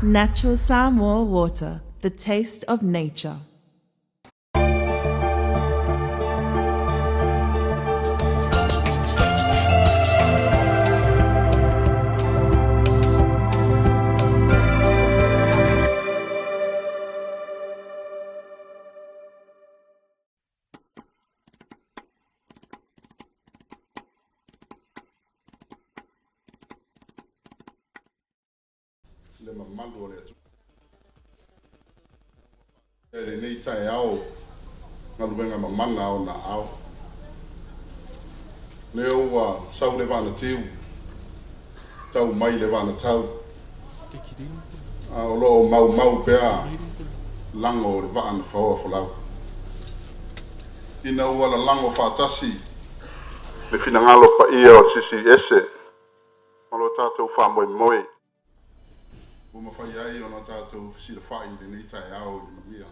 Natural Samoa water, the taste of nature. Le mamalu o le Atua. I lenei taeao galuega mamana o ona aao. Lea ua sau le vaanatiu, tau mai le vaanatau, a o lo o maumau pea lago o le vaa na faoa folau. Ina ua lalago faatasi le finagalo paia o le Silisili Ese ma lo tatou faamoemoe, ua mafai ai ona tatou fesilafai i lenei taeao i le manuia.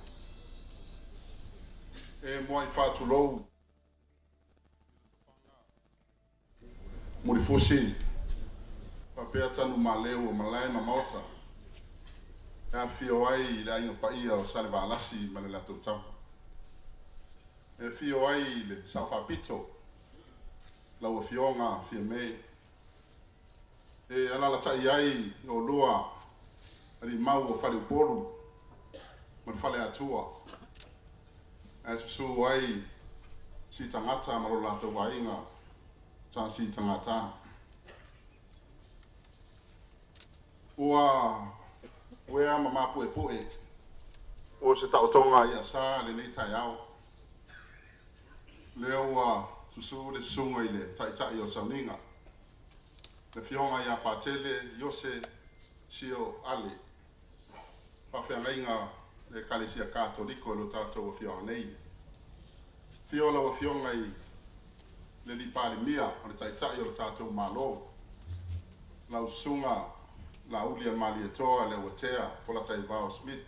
E muai faatulou Mulifusi faapea Tanumaleu o malae ma maota e afifio ai i le aiga paia o Salevalasi ma le latou tama. E afio ai le Sao Faapito, lau Afioga Fiame, e alalatai ai oulua alii mau o Faleupolu ma le Faleatua, ae susu ai Sitagata ma lo latou aiga sa Sitagata. Ua uea ma mapuepue o se taotoga i asa lenei taeao. Lea ua susu le susuga i le taitai o sauniga, le afioga ia Patele Iose Sio Ale, faafeagaiga le Ekalesia Katoliko i lo tatou afioaga nei. Afio lau afioga i le alii Palemia o le taitai o le tatou Malo, lau susuga Laaulialemalietoa Leuatea Polataivao Smith.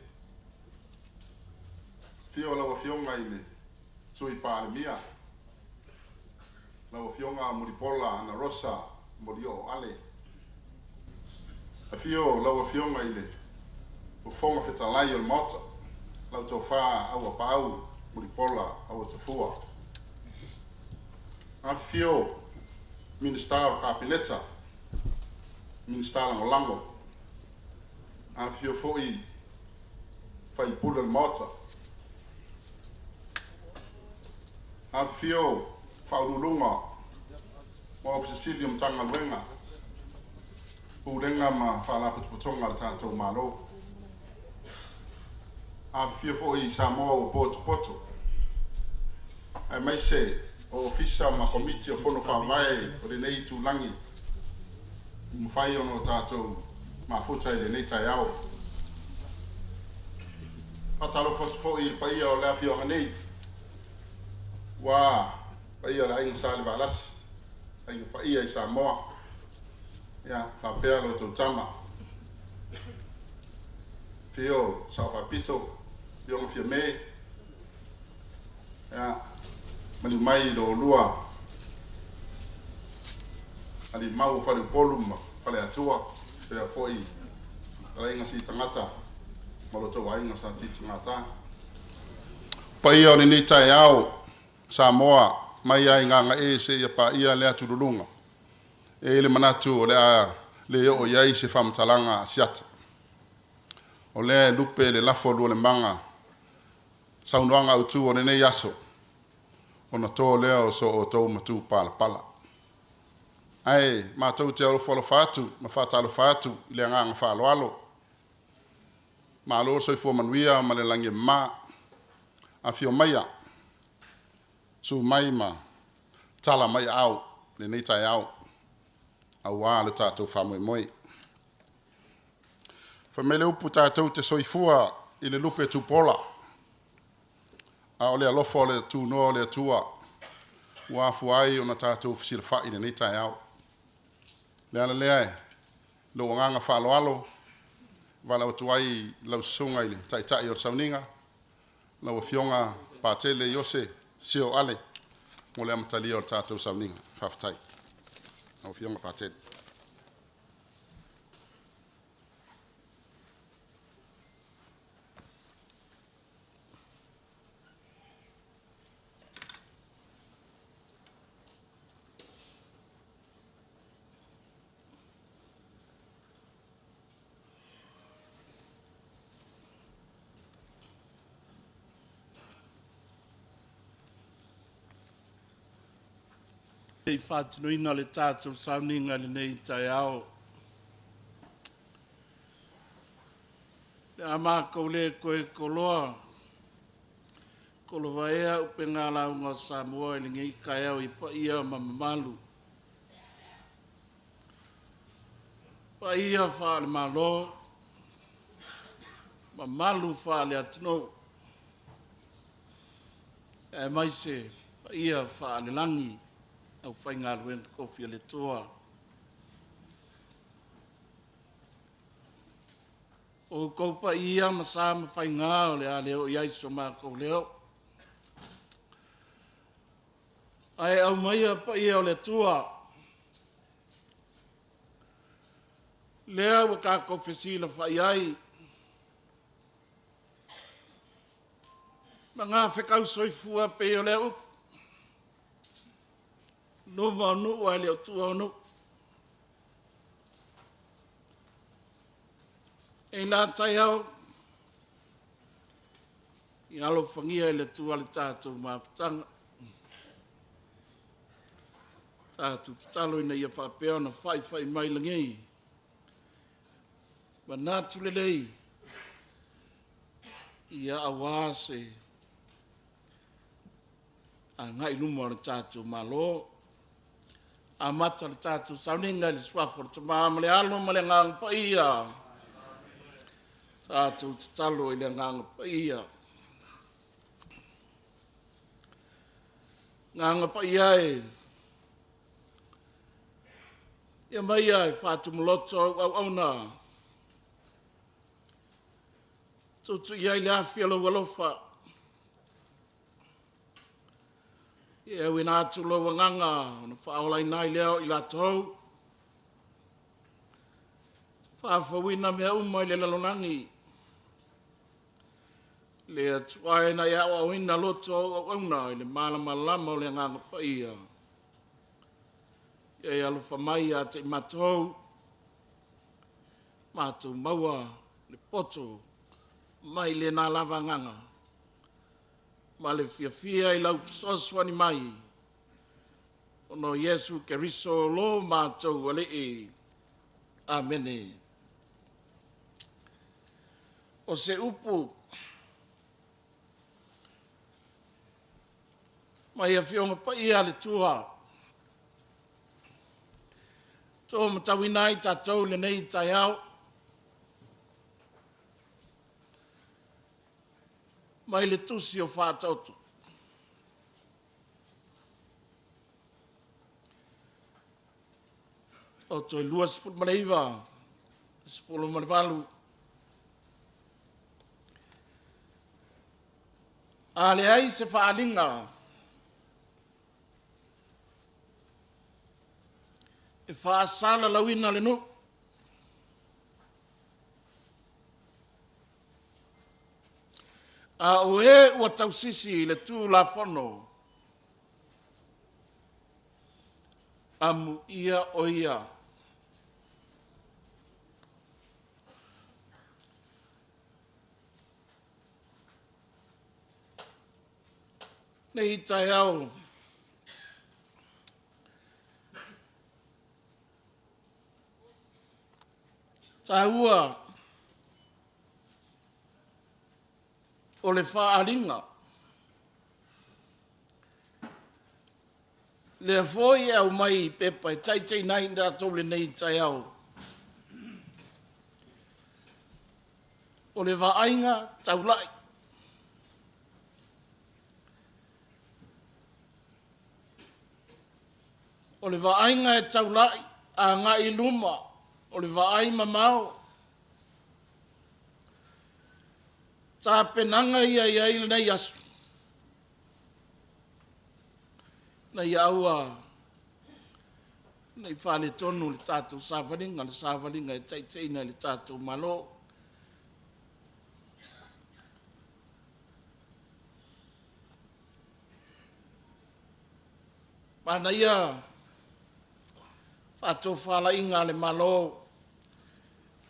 Afio lau afioga i le Sui Palemia, lau afioga Mulipola Anarosa Molioo Ale. Afio lau afioga i le Fofoga Fetalai o le Maota, lau Tofa Auapaau Mulipola Auatafua. Afifio Minisita o le Kapeneta, Minisita Lagolago. Afifio foi faipule o le Maota. Afifio Faauluuluga ma Ofisa Sili o Matagaluega, Pulega ma Faalapotopotoga a le tatou Malo. Afifio foi Samoa ua potopoto, aemaise o Ofisa ma Komiti o Fono Faavae o lenei itulagi ua mafai ona o tatou mafuta i lenei taeao. Faatalofa atu foi i le paia o le afioaga nei, ua paia o le aiga Salevalasi, aiga paia i Samoa, ia faapea lo outou tama. Afio Sao Faapito, Afioga Fiame, ia maliu mai lo oulua alii mau o Faleupolu ma Faleatua, faapea foi talaiga Sitagata ma lo outou aiga sa Titagata. Paia o lenei taeao Samoa mai lava i Gagae seia paia le atululuga. E i ai le manatu o le a le oo i ai se faamatalaga asiata. O lea e lupe le lafo lualemaga saunoaga autu o lenei aso, ona to lea o so outou matupalapala. Ae matou te alofa atu ma faatalofa atu i le agaga faaaloalo. Malo le soifua manuia ma le lagi e mama. Afio maia, susu mai ma tala mai aao lenei taeao, aua le tatou faamoemoe. Fai mai le upu tatou te soifua i le lupe tupola, a o le alofa o le tunoa o le Atua ua afua ai ona tatou fesilafai i lenei taeao. Le ala lea e lou agaga faaaloalo, valaau atu ai lau susuga i le taitai o le sauniga, lau afioga Patele Iose Sio Ale, mo le amatalia o le tatou sauniga. Faafetai. Lau afioga Patele. I faatinoina le tatou sauniga i lenei taeao. Le a matou le toe toloa tolovaea upega lauga o Samoa i lenei taeao i paia ma mamalu. Paia faale-Malo, mamalu faale-atunuu, aemaise paia faale-lagi, aufaigaluega totofi a le Atua. O outou paia ma sa ma faiga o le a le oo i ai so matou leo. Ae aumaia paia o le Atua, lea ua tatou fesilafai ai ma gafetausoifua pei o lea upu, luma o nuu ae le o tua o nuu. E la taeao, ia alofagia e le Atua le tatou mafutaga. Tatou tatalo ina ia faapea ona faifai mai lagi, manatu lelei, ia aua se agai i luma o le tatou Malo. Amata le tatou sauniga i le suafa o le Tama ma le Alo ma le Agaga Paia. Tatou tatalo i le Agaga Paia. Agaga Paia e, ia aumaia e faatumu loto au auauna, tuutuu i ai le afi o lou alofa, ia auina atu lou agaga ona faaolaina ai lea o i latou, faafouina mea uma i le lalolagi. Le Atua e na e aoaoina loto o au auauna i le malamalama o le Agaga Paia. Ia e alofa mai ia te i matou, matou maua le poto mai lena lava agaga ma le fiafia i lau fesoasoani mai, ona o Iesu Keriso lo matou Alii. Amene. O se upu mai Afioga Paia a le Atua, to matauina ai tatou i lenei taeao, mai le tusi o Faataoto. Taoto e 29, 18. A leai se faaaliga e faasalalauina le nuu, a o e ua tausisi i le Tulafono, amuia o ia. Nei taeao taua o le faaaliga. Lea foi e aumai i pepa e taitaiina ai tatou lenei taeao. O le vaaiga taulai. O le vaaiga e taulai agai i luma, o le vaai mamao. Tapenaga ia e i ai lenei aso, ina ia aua ne i faaletonu le tatou savaliga, le savaliga e taitaiina i le tatou Malo. Manaia faatofalaiga a le Malo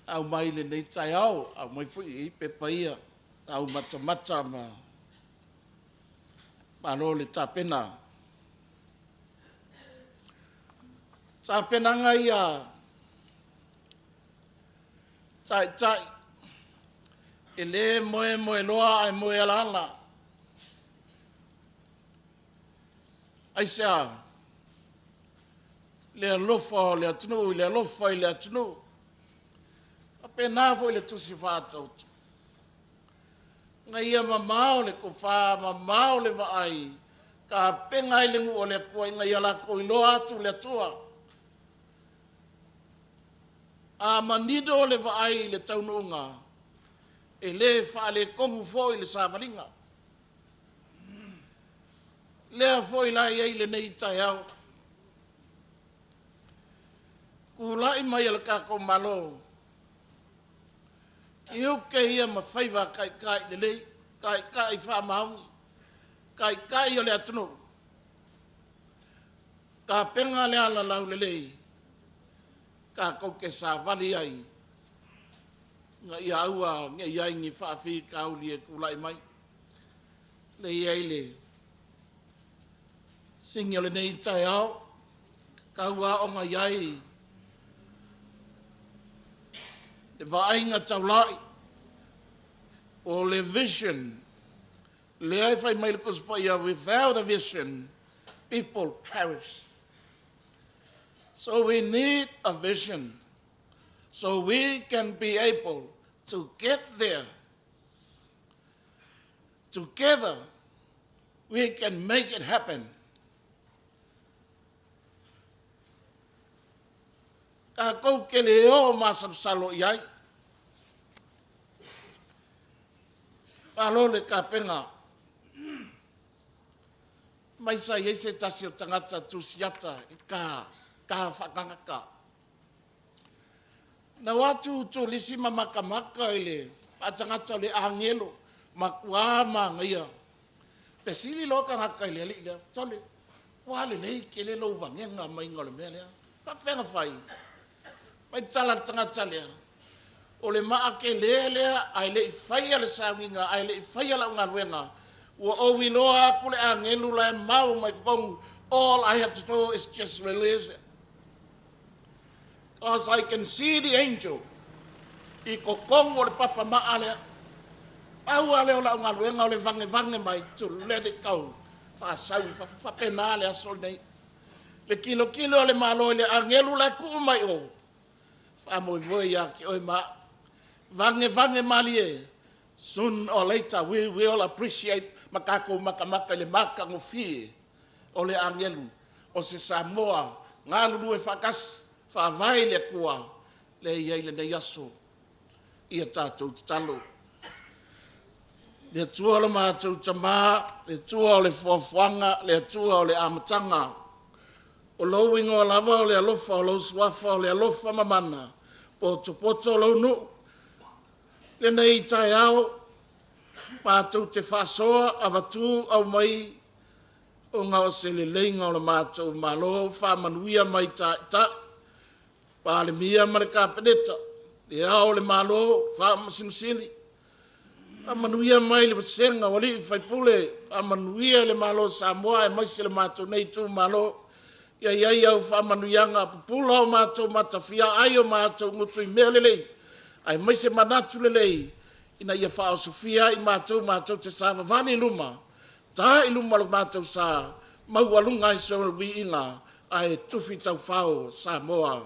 aumai lenei taeao, aumai foi i pepa ia, au matamata ma malo le tapena. Tapenaga ia taitai e lē moemoeloa ae moe alaala. Aisea? Le alofa o le atunuu i le alofa i le atunuu. Faapena foi le tusi faatauto. Na ia mamao le tofa, mamao le vaai, tapena ai le nuu o le Atua ina ia latou iloa atu le Atua. A manino le vaai i le taunuuga, e le faaletonu foi le savaliga. Lea foi la i ai lenei taeao. Tulai mai e le tatou Malo, tiute ia ma faiva taitai lelei, taitai faamaoni, taitai o le atunuu, tapena le ala laulelei tatou te savali ai ina ia aua ne i i ai ni faafitauli e tulai mai. Le i ai le sini o lenei taeao, tau ona i ai le vaaiga taulai o le vision. Lea e fai mai le Tusi Paia, without a vision, people perish. So we need a vision so we can be able to get there. Together, we can make it happen. Tatou te le o masalosalo i ai. Malo le tapena. Mai sa i ai se tasi o tagata tusiata i ta, ta faatagata. Na o atu turisi ma matamata i le faatagata o le agelo, matua manaia. Fesili loa tagata i le alii lea, sole, ua lelei tele lou vagega maiga o le mea lea. Faafefea fai? Mai tala le tagata lea, o le maa tele lea ae le i faia le sauniga, ae le i faia lau galuega, ua ou iloa atu le agelu la e mau mai totonu. All I have to do is just release it. Because I can see the angel i totonu o le papa maa lea. Pau lava lea o lau galuega o le vagevage mai to let it go. Faasau i fafo, faapena le aso lenei. Le tilotilo a le Malo i le agelu la e tuu mai o, faamoemoe ia te oe ma au. Vagevage malie, soon or later we will appreciate ma tatou matamata i le matagofie o le agelu o se Samoa galulue faatasi, faavae i le Atua, lea e i ai lenei aso. Ia tatou tatalo. Le Atua o le matou Tama, le Atua o le foafoaga, le Atua o le amataga, o lou igoa lava o le alofa, o lou suafa o le alofa mamana, potopoto lou nuu. Lenei taeao, matou te faasoa avatu aumai ona o se leleiga o le matou Malo, faamanuia mai Taitai, Palemia ma le Kapeneta, Le Ao o le Malo, Faamasino Sili, faamanuia mai le vasega o alii ma faipule, faamanuia le Malo o Samoa aemaise le matou nei itumalo. Ia i ai au faamanuiaga, pupula o matou matafia, ai o matou gutu i mea lelei, aemaise manatu lelei ina ia faaosofia ai matou matou te savavali i luma, ta i luma lo matou sa, maualuga ai se viiga, ae tufi taufao Samoa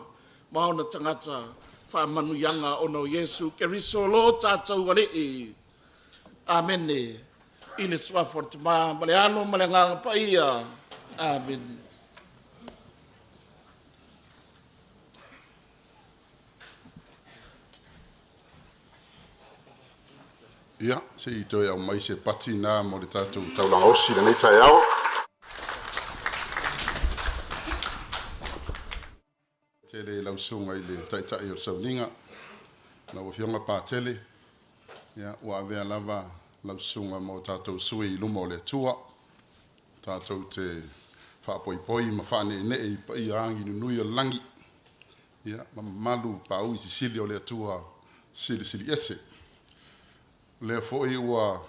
ma ona tagata faamanuiaga ona o Iesu Keriso lo tatou Alii. Amene. I le suafa o le Tama ma le Alo ma le Agaga Paia. Amene. Ia, se i toe aumai se pati na mo le tatou taulaga osi lenei taeao. Tele lau susuga i le Taitai o le Sauniga, lau Afioga Patele, ia, ua avea lava lau susuga ma o tatou sui i luma o le Atua, tatou te faapoipoi ma faaneenee i paia agi nunui o le lagi, ia, ma mamalu paui sisili o le Atua silisili ese. O lea foi ua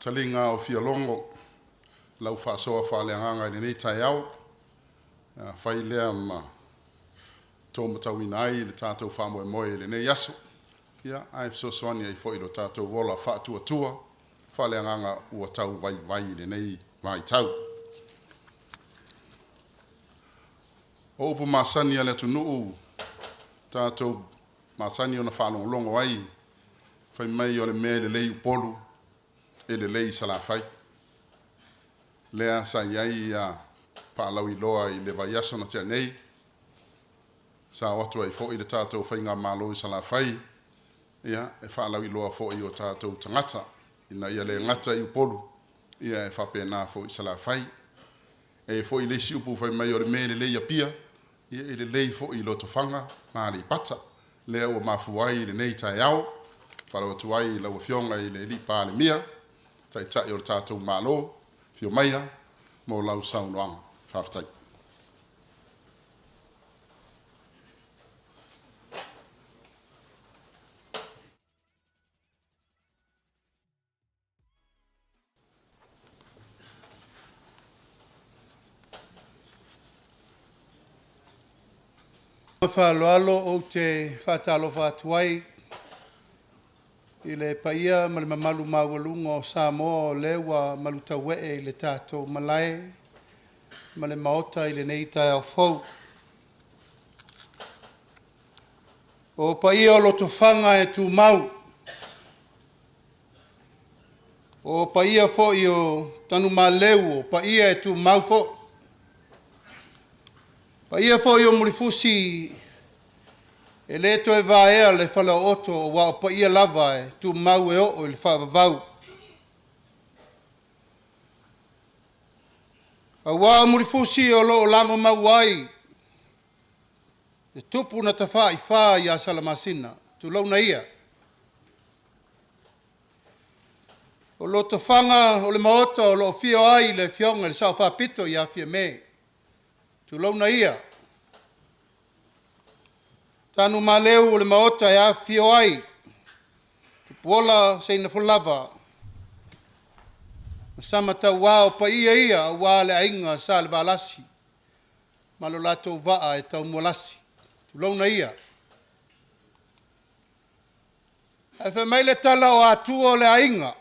taliga o fialogo lau faasoa faaleagaga i lenei taeao, fai lea ma taumatauina ai le tatou faamoemoe i lenei aso. Ia, ae fesoasoani ai foi i lo tatou ola faatuatua faaleagaga ua tau vaivai i lenei vaitau. O upu masani a le atunuu tatou masani ona faalogologo ai, fai mai o le mea e lelei i Upolu e lelei i Salafai. Lea sa i ai faalauiloa i le vaiaso na tea nei, sa o atu ai foi le tatou faigamalo i Salafai, ia, e faalauiloa foi i o tatou tagata, ina ia le gata i Upolu, ia e faapena foi i Salafai. E i ai foi le isi upu fai mai o le mea e lelei i Apia, ia e lelei foi i Lotofaga ma Aleipata. Lea ua mafua ai lenei taeao, faatalofa atu ai i lau Afioga i le Palemia, Taitai o le tatou Malo, afio maia mo lau saunoaga. Faafetai. Faaaloalo ou te faatalofa atu ai i le paia ma le mamalu maualuga o Samoa o lea ua malutauee i le tatou malae ma le maota i lenei taeao fou. O paia o lotofaga e tumau, o paia foi o Tanumaleu, o paia e tumau foi, paia foi o Mulifusi e le toe vaea le falaooto aua o paia lava e tumau e oo i le faavavau. Aua o Mulifusi o lo o lagomau ai le tupu na tafaifa ia Salamasina, tulouna ia. O Lotofaga o le Maota o lo o afio ai le Afioga i le Sao Faapito ia Fiame, tulouna ia. Tanumaleu o le Maota e afifio ai Tupuola Seinafalava ma Samataua o paia ia aua le aiga Salevalasi ma lo latou vaa e taumualasi, tulouna ia. Ae fai mai le tala o Atua o le aiga,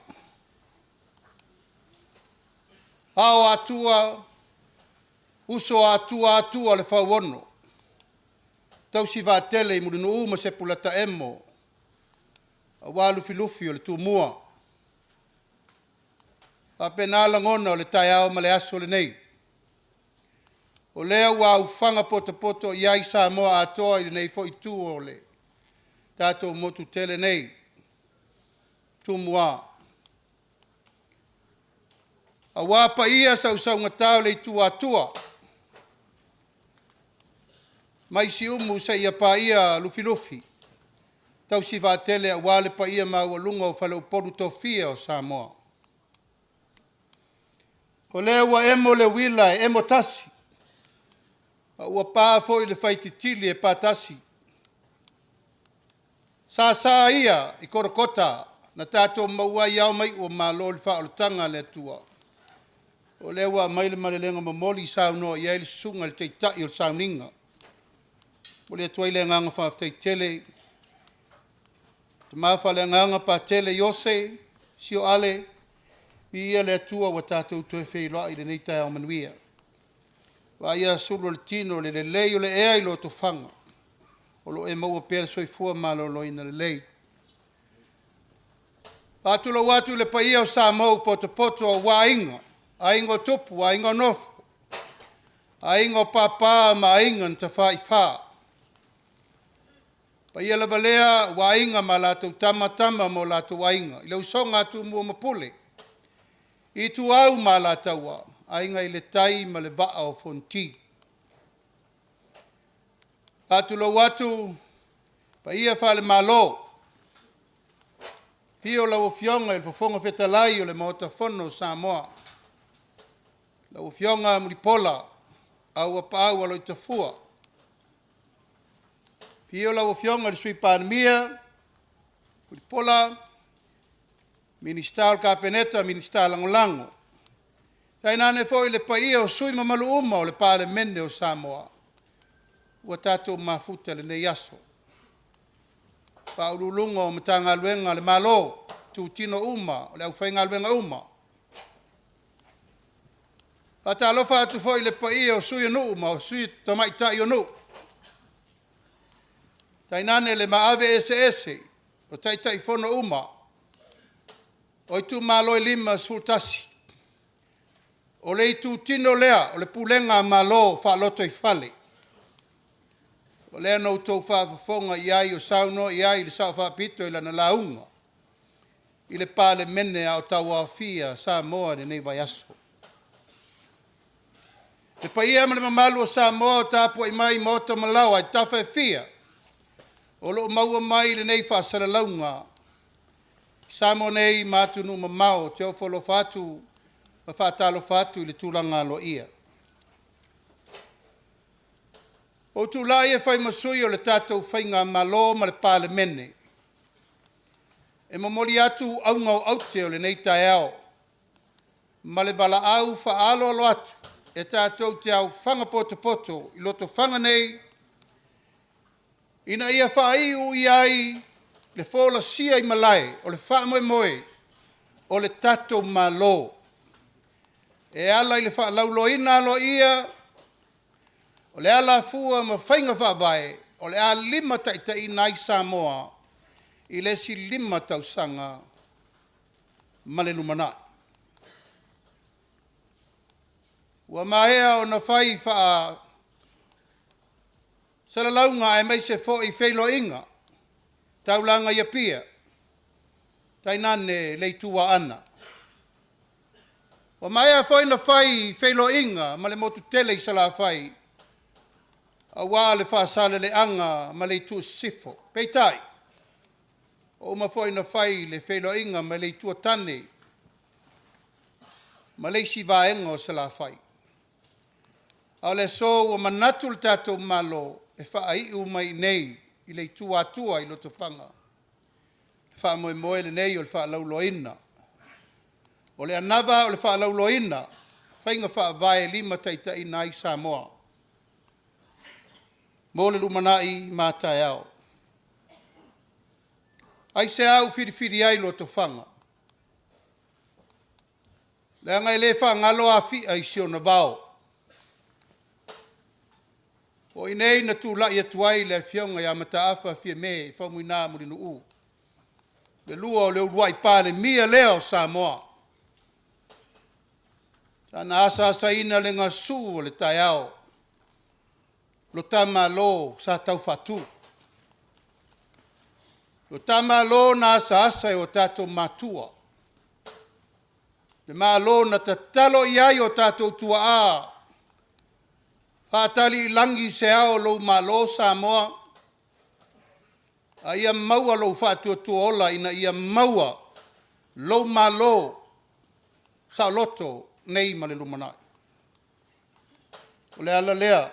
ao o Atua, uso o Atua, Atua o le Fauono, tausi vaatele i Mulinuu ma Sepolataemo aua Lufilufi o le Tumua. E faapena lagona o le taeao ma le aso lenei, o lea ua aofaga potopoto i ai Samoa atoa i lenei foi itu o le tatou motu tele nei, Tumua. Aua paia sausaugata o le itu Atua, mai Siumu seia paia Lufilufi, tausi vaatele aua le paia maualuga o faleupolu tofia o Samoa. O lea ua emo le uila e emo tasi, a ua pa foi le faititili e patasi. E sasa ia i Korekota na tatou maua ai ao ma iu o Malo i le faaolataga a le Atua. O lea ua aumai le malelega momoli, saunoa i ai le susuga i le Taitai o le sauniga. E momoli atu ai le agaga faafetai tele, tama faaleagaga Patele Iose Sio Ale, viia le Atua ua tatou toe feiloai i lenei taeao manuia. Vaaia sulu o le tino i le lelei o le ea i lotofaga, o lo o e maua pea le soifua maloloina lelei. E faatulou atu i le paia o Samoa ua potopoto aua Aiga, Aiga o Tupu, Aiga o Nofo, Aiga o Papa ma Aiga na Tafaifa. O le paia lava lea aua Aiga ma latou Tama, Tama ma o latou Aiga, le usoga a Tumua ma Pule, Ituau ma Alataua, Aiga i le Tai ma le Vaa o Fonoti. E faatulou atu paia faale-Malo, afio lau Afioga i le Fofoga Fetalai o le Maota Fono o Samoa, lau Afioga Mulipola Auuapaau Aloitafua. Afio lau Afioga i le Sui Palemia Mulipola, Minisita o le Kapeneta, Minisita Lagolago, tainane foi le paia o sui usufono mamalu uma o le Palemene o Samoa. ua tatou mafuta i lenei aso. Faauluuluga o Matagaluega a le Malo, itutino uma o le aufaigaluega uma. Faatalofa atu foi i le paia o Sui o Nuu ma Sui Tamaitai o Nuu, tainane le maave eseese o Taitaifono uma o itumalo e 51. O le itutino lea o le Pulega a Malo Faalotoifale, o lea na outou faafofoga i ai o saunoa i ai le Sao Faapito i lana lauga i le Palemene a o tauaofia Samoa i lenei vaiaso. Le paia ma le mamalu o Samoa o tapuai mai i maota ma laoa i tafa e fia, o lo o maua mai lenei faasalalauga i Samoa nei ma atunuu mamao. Ou te ofo alofa atu ma faatalofa atu i le tulaga aloaia. Ua ou tulai e fai ma sui o le tatou Faigamalo ma le Palemene e momoli atu auga o aute o lenei taeao ma le valaau faaaloalo atu e tatou te aofaga potopoto i Lotofaga nei, ina ia faaiu i ai le folasia i malae o le faamoemoe o le tatou Malo e ala i le faalauiloaina aloaia o le alafua ma faiga faavae o le a limataitaiina ai Samoa i le isi 5 tausaga ma le lumanai. Ua maea ona fai faasalalauga aemaise foi feiloaiga taulaga i Apia, tainane le Itu Aana. Ua maea foi ona fai feiloaiga ma le motu tele i Salafai, aua le Faasaleleaga ma le Itu i Sisifo. Peitai, ua uma foi ona fai le feiloaiga ma le Itu a Tane ma le isi vaega o Salafai. A o le aso ua manatu le tatou Malo e faaiu mai i inei i le Itu Atua i Lotofaga le faamoemoe lenei o le faalauiloaina. O le anava o le faalauiloaina o faiga faavae e limataitaiina ai Samoa mo le lumanai ma a taeao. Aisea ua filifili ai Lotofaga? Leaga e le faagalo Afia i si ona vao. O i inei na tulai atu ai le Afioga ia Mataafa Fiame Faumuina Mulinuu II, o le uluai Palemia lea o Samoa. Sa na asaasaina le gasu o le taeao, lo ta Malo sa tau faatu. Lo ta Malo na asaasa e o tatou matua, le Malo na tatalo i ai o tatou tuaa, faatali i lagi se ao o lou Malo Samoa, a ia maua lou faatuatuaola ina ia maua lou Malo saoloto nei ma le lumanai. O le ala lea,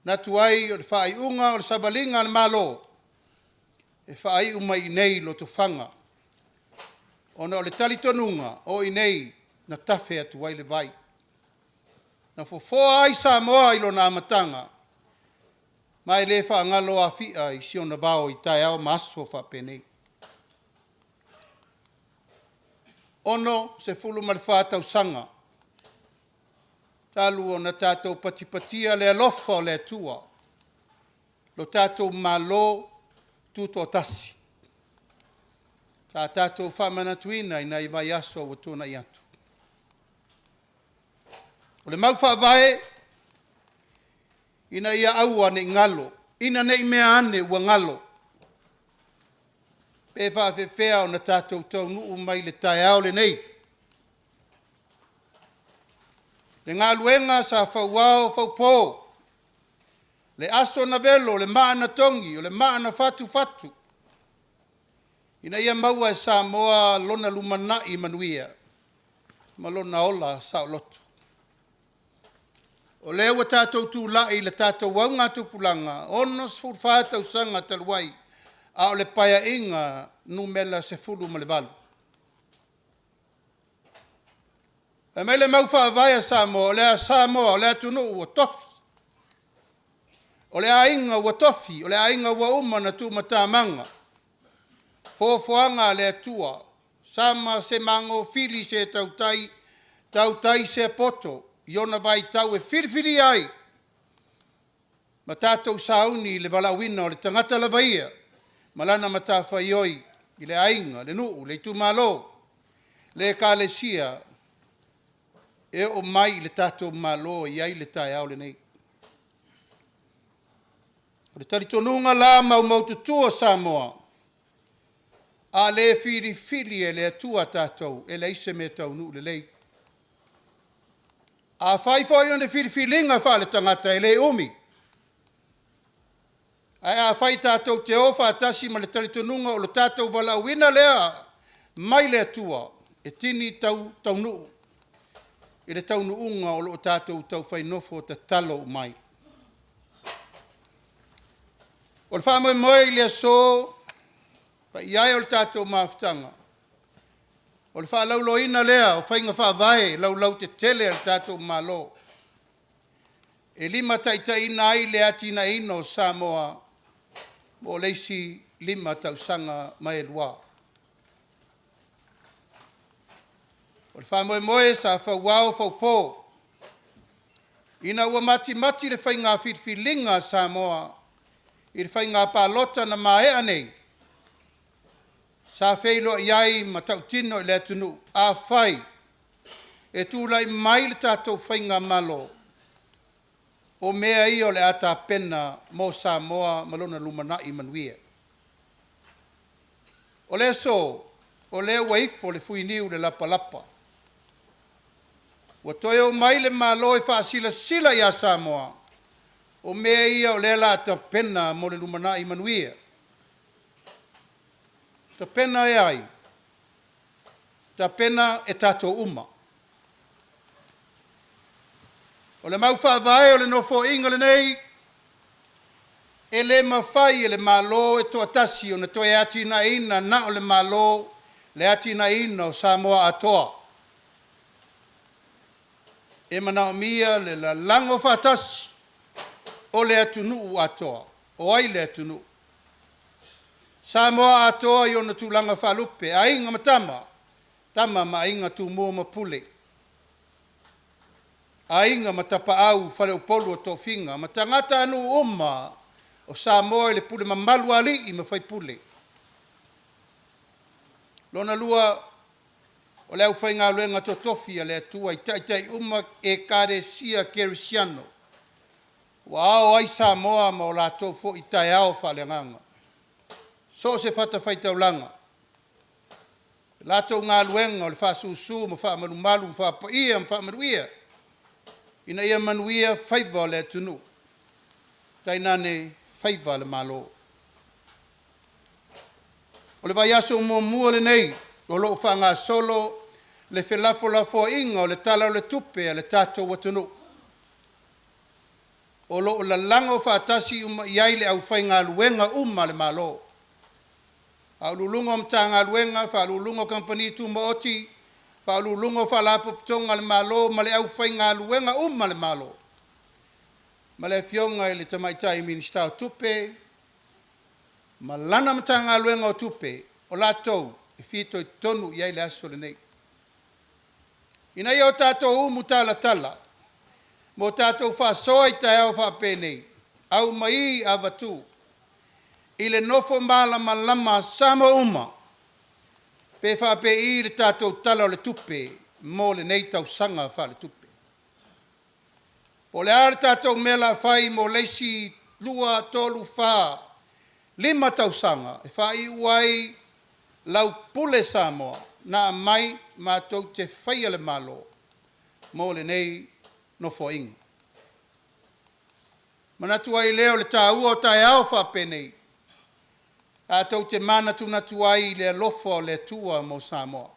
manatu ai o le faaiuga o le savaliga a le Malo, e faaiu mai i inei i Lotofaga, ona o le talitonuga o i inei na tafe atu ai le vai, na fofoa ai Samoa i lona amataga, ma e le faagalo Afia i si ona vao i taeao ma aso faapenei. E 64 tausaga talu ona tatou patipatia le alofa o le Atua, lo tatou Malo Tutoatasi, sa tatou faamanatuina i nai vaiaso ua tuanai atu. O le mau faavae, ina ia aua ne i galo, ina ne i mea ane ua galo, pe faapefea ona tatou taunuu mai i le taeao lenei. Le galuega sa fauao faupo, le aso na velo, le maa na togi, o le maa na fatufatu, ina ia maua e Samoa lona lumanai manuia ma lona ola saoloto. O lea ua tatou tulai i le tatou augatupulaga, 64 tausaga talu ai, a o le Paeaiga numera 18. Fai mai le mau faavae a Samoa, o Samoa o le atunuu ua tofi. O le aiga ua tofi, o le aiga ua uma na tuumatamaga. Foafoaga a le Atua, sama se magofili se tautai, tautai se poto i ona vaitau e filifilia ai ma tatou sauni i le valaauina o le tagata lava ia ma lana matafaioi i le aiga, le nuu, le itumalo, le ekalesia, e oo mai i le tatou Malo e i ai le taeao lenei. O le talitonuga la maumaututu o Samoa, a le filifili e le Atua tatou, e leai se mea taunuu lelei. Afai foi o ni filifiliga faale-tagata, e le umi, ae afai tatou te o faatasi ma le talitonuga o le tatou valaauina lea mai le Atua, e tini taunuu i le taunuuga o lo o tatou taufai nofo tatalo uma ai. O le faamoemoe i le aso, paia e o le tatou mafutaga, o le faalauiloaina lea o faiga faavae laulautetele a le tatou Malo e limataitaiina ai le atinaeina o Samoa mo le isi 5 tausaga ma e lua. O le faamoemoe sa fauao faupo ina ua matimati le faiga filifiliga a Samoa i le faiga palota na maea nei, sa feiloai ai ma tautino i le atunuu, afai e tulai mai le tatou faigamalo, o mea ia o le a tapena mo Samoa ma lona lumanai manuia. O le aso, o lea ua ifo le fuiniu i le lapalapa, ua toe o mai le Malo e faasilasila ia Samoa, o mea ia o lea o le a tapena mo le lumanai manuia. Tapena e ai? Tapena e tatou uma. O le mau faavae o le Nofoaiga lenei, e le mafai e le Malo e toatasi ona toe atinaeina na o le Malo le atinaeina o Samoa atoa. E manaomia le lalago faatasi o le atunuu atoa. O ai le atunuu? Samoa atoa i ona tulaga faalupe, Aiga ma Tama, Tama ma Aiga, Tumua ma Pule, Aiga ma Tapaau, Faleupolu o Tofiga ma tagatanuu uma o Samoa i le pule mamalu a alii ma faipule. Lona lua, o le aufaigaluega totofi a le Atua i taitai uma Ekalesia Kerisiano ua ao ai Samoa ma o latou foi taeao faaleagaga. So o se fatafaitaulaga, o latou galuega o le faasusu ma faamalumalu ma faapaia ma faamanuia ina ia manuia faiva o le atunuu, tainane faiva o le Malo. O le vaiaso muamua lenei o lo o faagasolo le felafolafoaiga o le Tala o le Tupe a le tatou atunuu, o lo o lalago faatasi uma i ai le aufaigaluega uma a le Malo, Ofisa Sili o Pulega o Matagaluega, Ofisa Sili o Pulega o Kamupani Tumaoti, Ofisa Sili o Pulega o Faalapotopotoga a le Malo ma le aufaigaluega uma a le Malo, ma le Afioga i le Tamaitai Minisita o Tupe ma lana Matagaluega o Tupe, o latou e fitoitonu i ai le aso lenei, ina ia o tatou umutalatala ma o tatou faasoa i taeao faapenei, aumai avatu i le nofo malamalama a Samoa uma, pe faapei le tatou Tala o le Tupe mo lenei tausaga faaletupe. Po o le a le tatou mea o le a fai mo le isi 2, 3, 4, 5 tausaga e faaiu ai lau pule Samoa na aumai matou te faia le Malo mo lenei Nofoaiga. Ona manatu ai lea o le taua o taeao faapenei, tatou te manatunatu ai i le alofa o le Atua mo Samoa.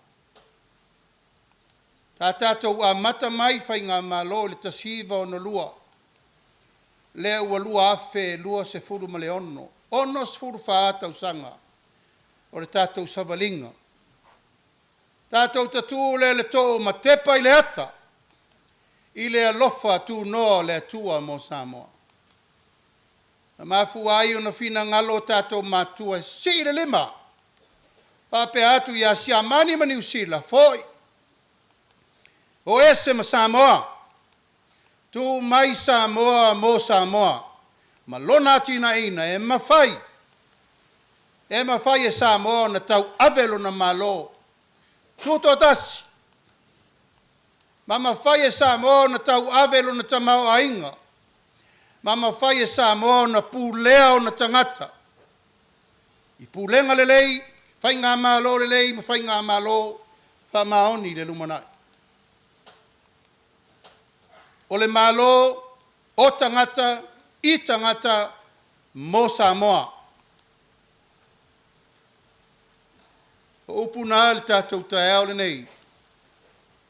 Sa tatou amata mai faigamalo i le 1962, lea ua 2026, 64 tausaga o le tatou savaliga. Tatou tatu lea i le too ma tepa i le ata i le alofa tunoa o le Atua mo Samoa. Na mafua ai ona finagalo o tatou matua e sii le lima faapea atu ia Siamani ma Niu Sila, foi, o ese ma Samoa, tuu mai Samoa mo Samoa, ma lona atinaeina e mafai, e mafai e Samoa ona tauave lona Malo tutoatasi, ma mafai e Samoa ona tauave lona tamaoaiga, ma mafai e Samoa ona pulea ona tagata i pulega lelei, faigamalo lelei ma faigamalo faamaoni i le lumanai. O le Malo o tagata i tagata mo Samoa. O upu na i le tatou taeao lenei,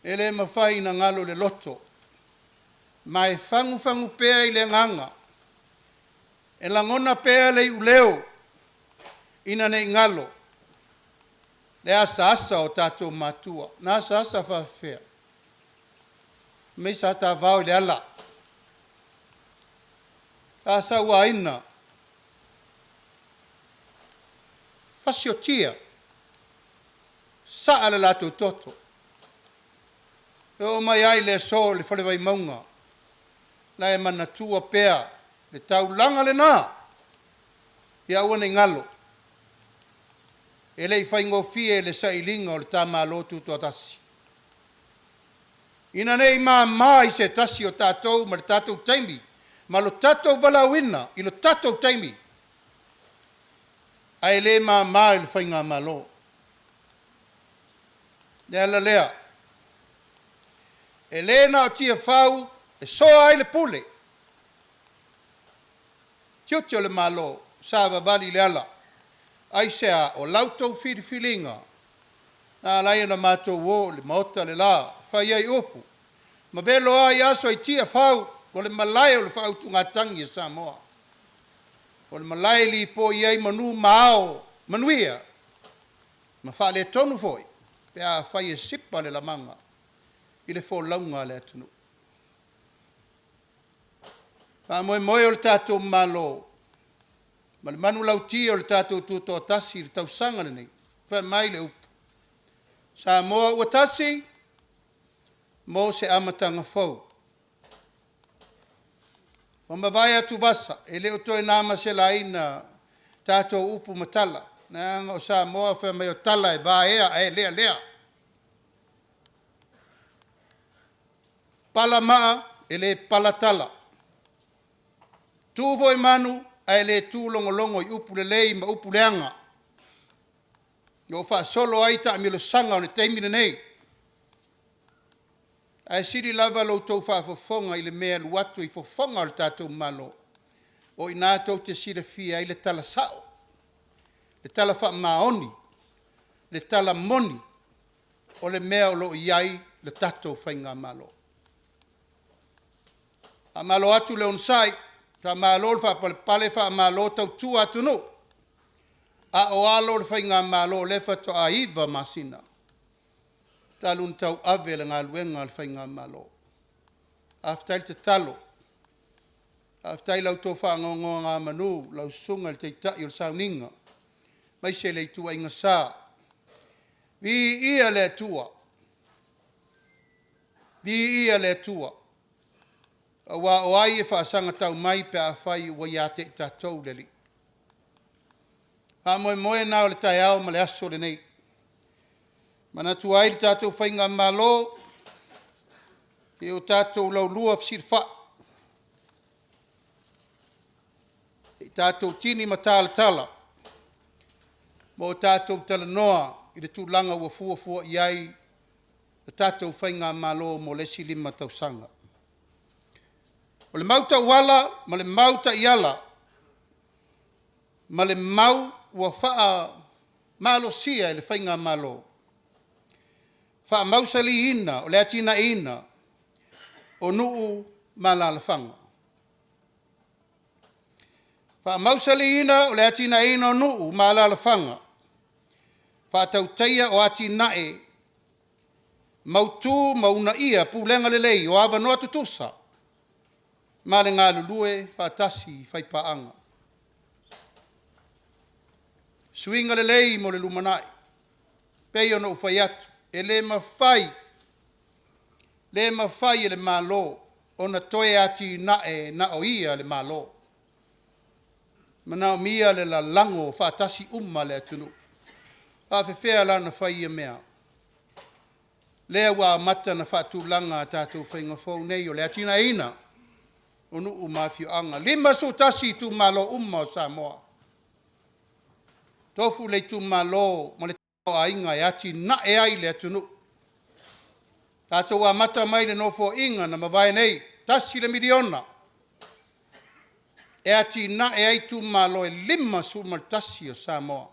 e le mafai ona galo i le loto, ma e fagufagu pea i le agaga, e lagona pea le iuleo ina ne i galo le asaasa o tatou matua. Na asaasa faafefea? Fai mai sa ta vao i le ala, sa sauaina, fasiotia, saa le latou toto, e oo mai lava i le aso i le Fale Vaimauga, la e manatua pea le taulaga lena, ia aua ne i galo, e le i faigofie le sailiga o le ta Malo Tutoatasi. Ina ne i mama i se tasi o tatou ma le tatou taimi ma lo tatou valaauina i lo tatou taimi, ae le mama i le faigamalo. O le ala lea, e le na o Tiafau e soa ai le pule, tiute o le Malo, savavali i le ala. Aisea? O la outou filifiliga na ala ai ona matou o i le Maota le la e fai ai upu ma velo ai aso i Tiafau, o le malae o le faautugatagi a Samoa, o le malae e lipoi ai manu ma ao manuia ma faaletonu foi pe afai e sipa le lamaga i le folauga a le atunuu. Faamoemoe o le tatou Malo ma le manulauti o le tatou Tutoatasi i le tausaga lenei, fai mai le upu, Samoa ua tasi mo se amataga fou. Ua mavae atuvasa, e le o toe na ma se laina tatou upu ma tala, leaga o Samoa fai mai o tala e vaea ae lealea. Pala maa, e le pala tala. Tu foi manu ae le tu logologo i upu lelei ma upu leaga. O lo o faasolo ai taamilosaga o le taimi lenei. Ae sili lava lo outou faafofoga i le mea e alu atu i fofoga o le tatou Malo, o i ina tou te silafia ai le tala sao, le tala faamaoni, le tala moni o le mea o lo o i ai le tatou faigamalo. Faamalo atu le onosai, faamalo le faapalepale, faamalo tautua atunuu, a o alo o le faigamalo o lea faatoa 9 masina talu ona tauave le galuega a le faigamalo. Faafetai tatalo, faafetai i la outou faanonogamanu lau Susuga i le Taitai o le Sauniga, aemaise le ituaiga sa. Viia le Atua, viia le Atua, aua o ai e faasagatau mai pe afai ua ia te i tatou le Alii. Faamoemoe lena o le taeao ma le aso lenei. E manatu ai le tatou faigamalo, ia o tatou laulua fesilafai, se i tatou tini ma talatala ma o tatou talanoa i le tulaga ua fuafua i ai le tatou faigamalo mo le isi 5 tausaga. O le mau tauala ma le mau taiala ma le mau ua faamalosia e le faigamalo, faamausaliina o le atinaeina o nuu ma alaalafaga. Faamausaliina o le atinaeina o nuu ma alaalafaga, faatautaia o atinae mautu ma uunaia pulega lelei o avanoa tutusa ma le galulue faatasi faipaaga. Suiga lelei mo le lumanai. Pei ona ou fai atu, e le mafai, le mafai e le Malo ona toe atinae na o ia le Malo. Manaomia le lalago faatasi uma le atunuu. Faafefea la ona fai ia mea? Lea ua amata ona faatulaga a tatou faiga fou nei o le atinaeina o nuu ma afioaga. 51 itumalo uma o Samoa. Tofu le itumalo ma le tamaoaiga e atinae ai le atunuu. Tatou amata mai le nofoaiga na mavae nei, $1 miliona e atinae ai itumalo e 51 o Samoa.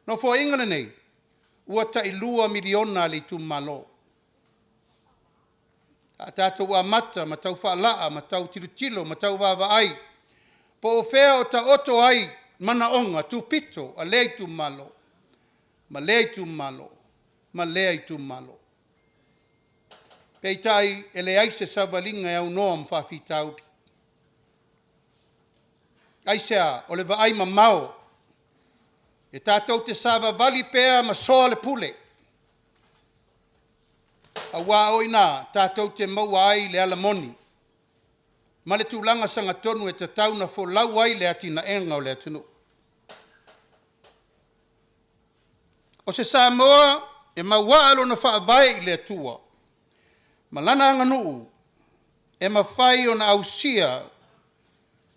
Nofoaiga lenei, ua tai $2 miliona a le itumalo. A tatou amata ma tau faalaa ma tau tilotilo ma tau vaavaai po o fea o taoto ai manaoga tupito a lea itumalo ma lea itumalo ma lea itumalo. Peitai, e leai se savaliga e aunoa ma faafitauli. Aisea? O le vaai mamao, e tatou te savavali pea ma soa le pule, aua o i ina tatou te maua ai le ala moni ma le tulaga sagatonu e tatau ona folau ai le atinaega o le atunuu. O se Samoa e mauaa lona faavae i le Atua ma lana aganuu, e mafai ona ausia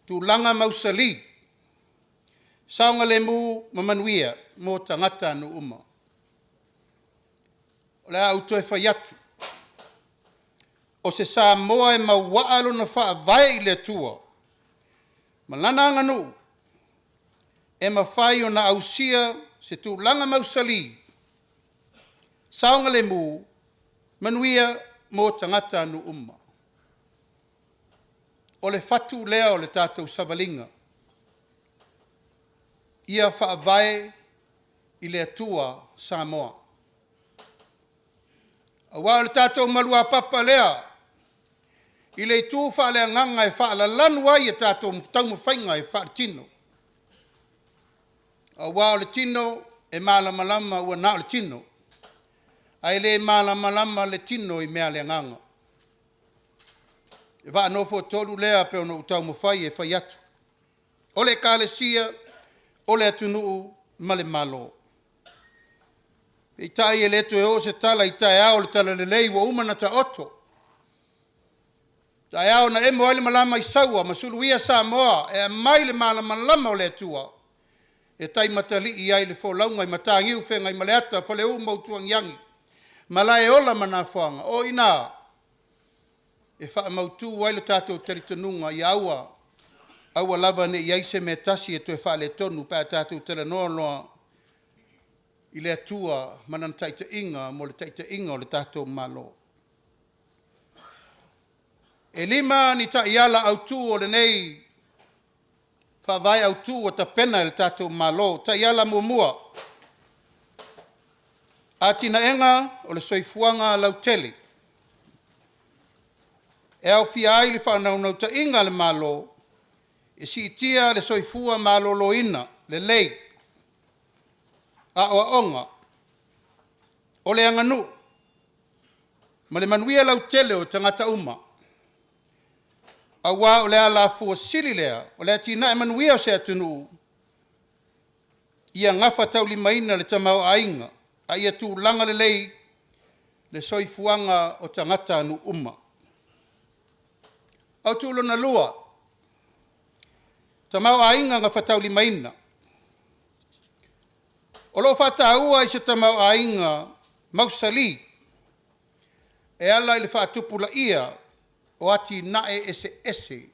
tulaga mausali, saogalemu ma manuia mo tagatanuu uma. O le a ou toe fai atu, o se Samoa e mauaa lona faavae i le Atua ma lana aganuu, e mafai ona ausia se tulaga mausali, saogalemu, manuia mo tagatanuu uma. O le fatu lea o le tatou savaliga, ia faavae i le Atua Samoa. Aua o le tatou maluapapa lea i le itu faaleagaga e faalalanu ai a tatou taumafaiga faaletino, aua o le tino e malamalama ua na o le tino, ae le malamalama le tino i mea a le agaga. O le vaa nofoatolu lea pei ona ou taumafai e fai atu, o le Ekalesia, o le atunuu ma le Malo. Peitai e le toe oo se tala i taeao o le talalelei ua uma ona taoto, taeao na emo ai le malama i Saua ma suluia Samoa e aumai le malamalama o le Atua e taimatalii ai le folauga i Mataniu Feagaimaleata, Faleu ma Utuagiagi, Malaeola ma Nafoaga. O i ina e faamautu ai le tatou talitonuga ia aua, aua lava ne i i ai se mea e tasi e toe faaletonu pe a tatou talanoa loa i le Atua ma Lana taitaiga mo le taitaiga o le tatou Malo. E 5 ni taiala autu o lenei Faavae Autu ua tapena e le tatou Malo. Taiala muamua, atinaega o le soifuaga lautele. E aofia ai le faanaunautaiga a le Malo e siitia le soifua maloloina lelei, aoaoga, o le aganuu ma le manuia lautele o tagata uma, aua o le alafua sili lea o le atinae manuia o se atunuu, ia gafataulimaina le tamaoaiga a ia tulaga lelei le soifuaga o tagatanuu uma. Autu lona lua, tamaoaiga gafataulimaina. O lo o faataua i se tamaoaiga mausali e ala i le faatupulaia o atinae eseese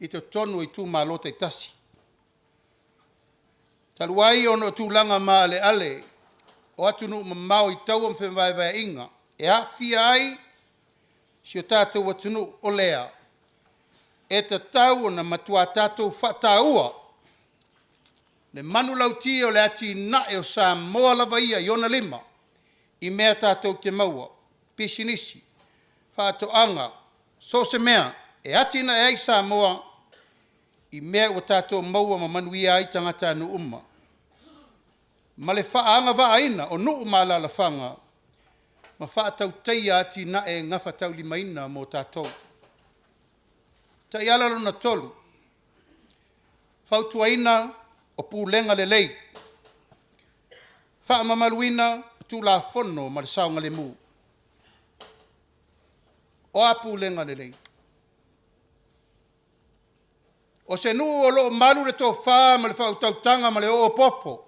i totonu o itumalo taitasi. Talu ai ona o tulaga maaleale o atunuu mamao i taua ma fevaevaeaiga e aafia ai si o tatou atunuu, o lea e tatau ona matua tatou faataua le manulauti o le atinae o Samoa lava ia i ona lima i mea tatou te maua, pisinisi, faatoaga, so o se mea e atinae ai Samoa i mea ua tatou maua ma manuia ai tagatanuu uma. ma le faaagavaaina o nuu ma alalafaga ma faatautaia atinae e gafataulimaina mo tatou. Taiala lona tolu, fautuaina o pulega lelei, faamamaluina o Tulafono ma le saogalemu. O a pulega lelei? O se nuu o lo o malu le tofa ma le faautautaga ma le oopopo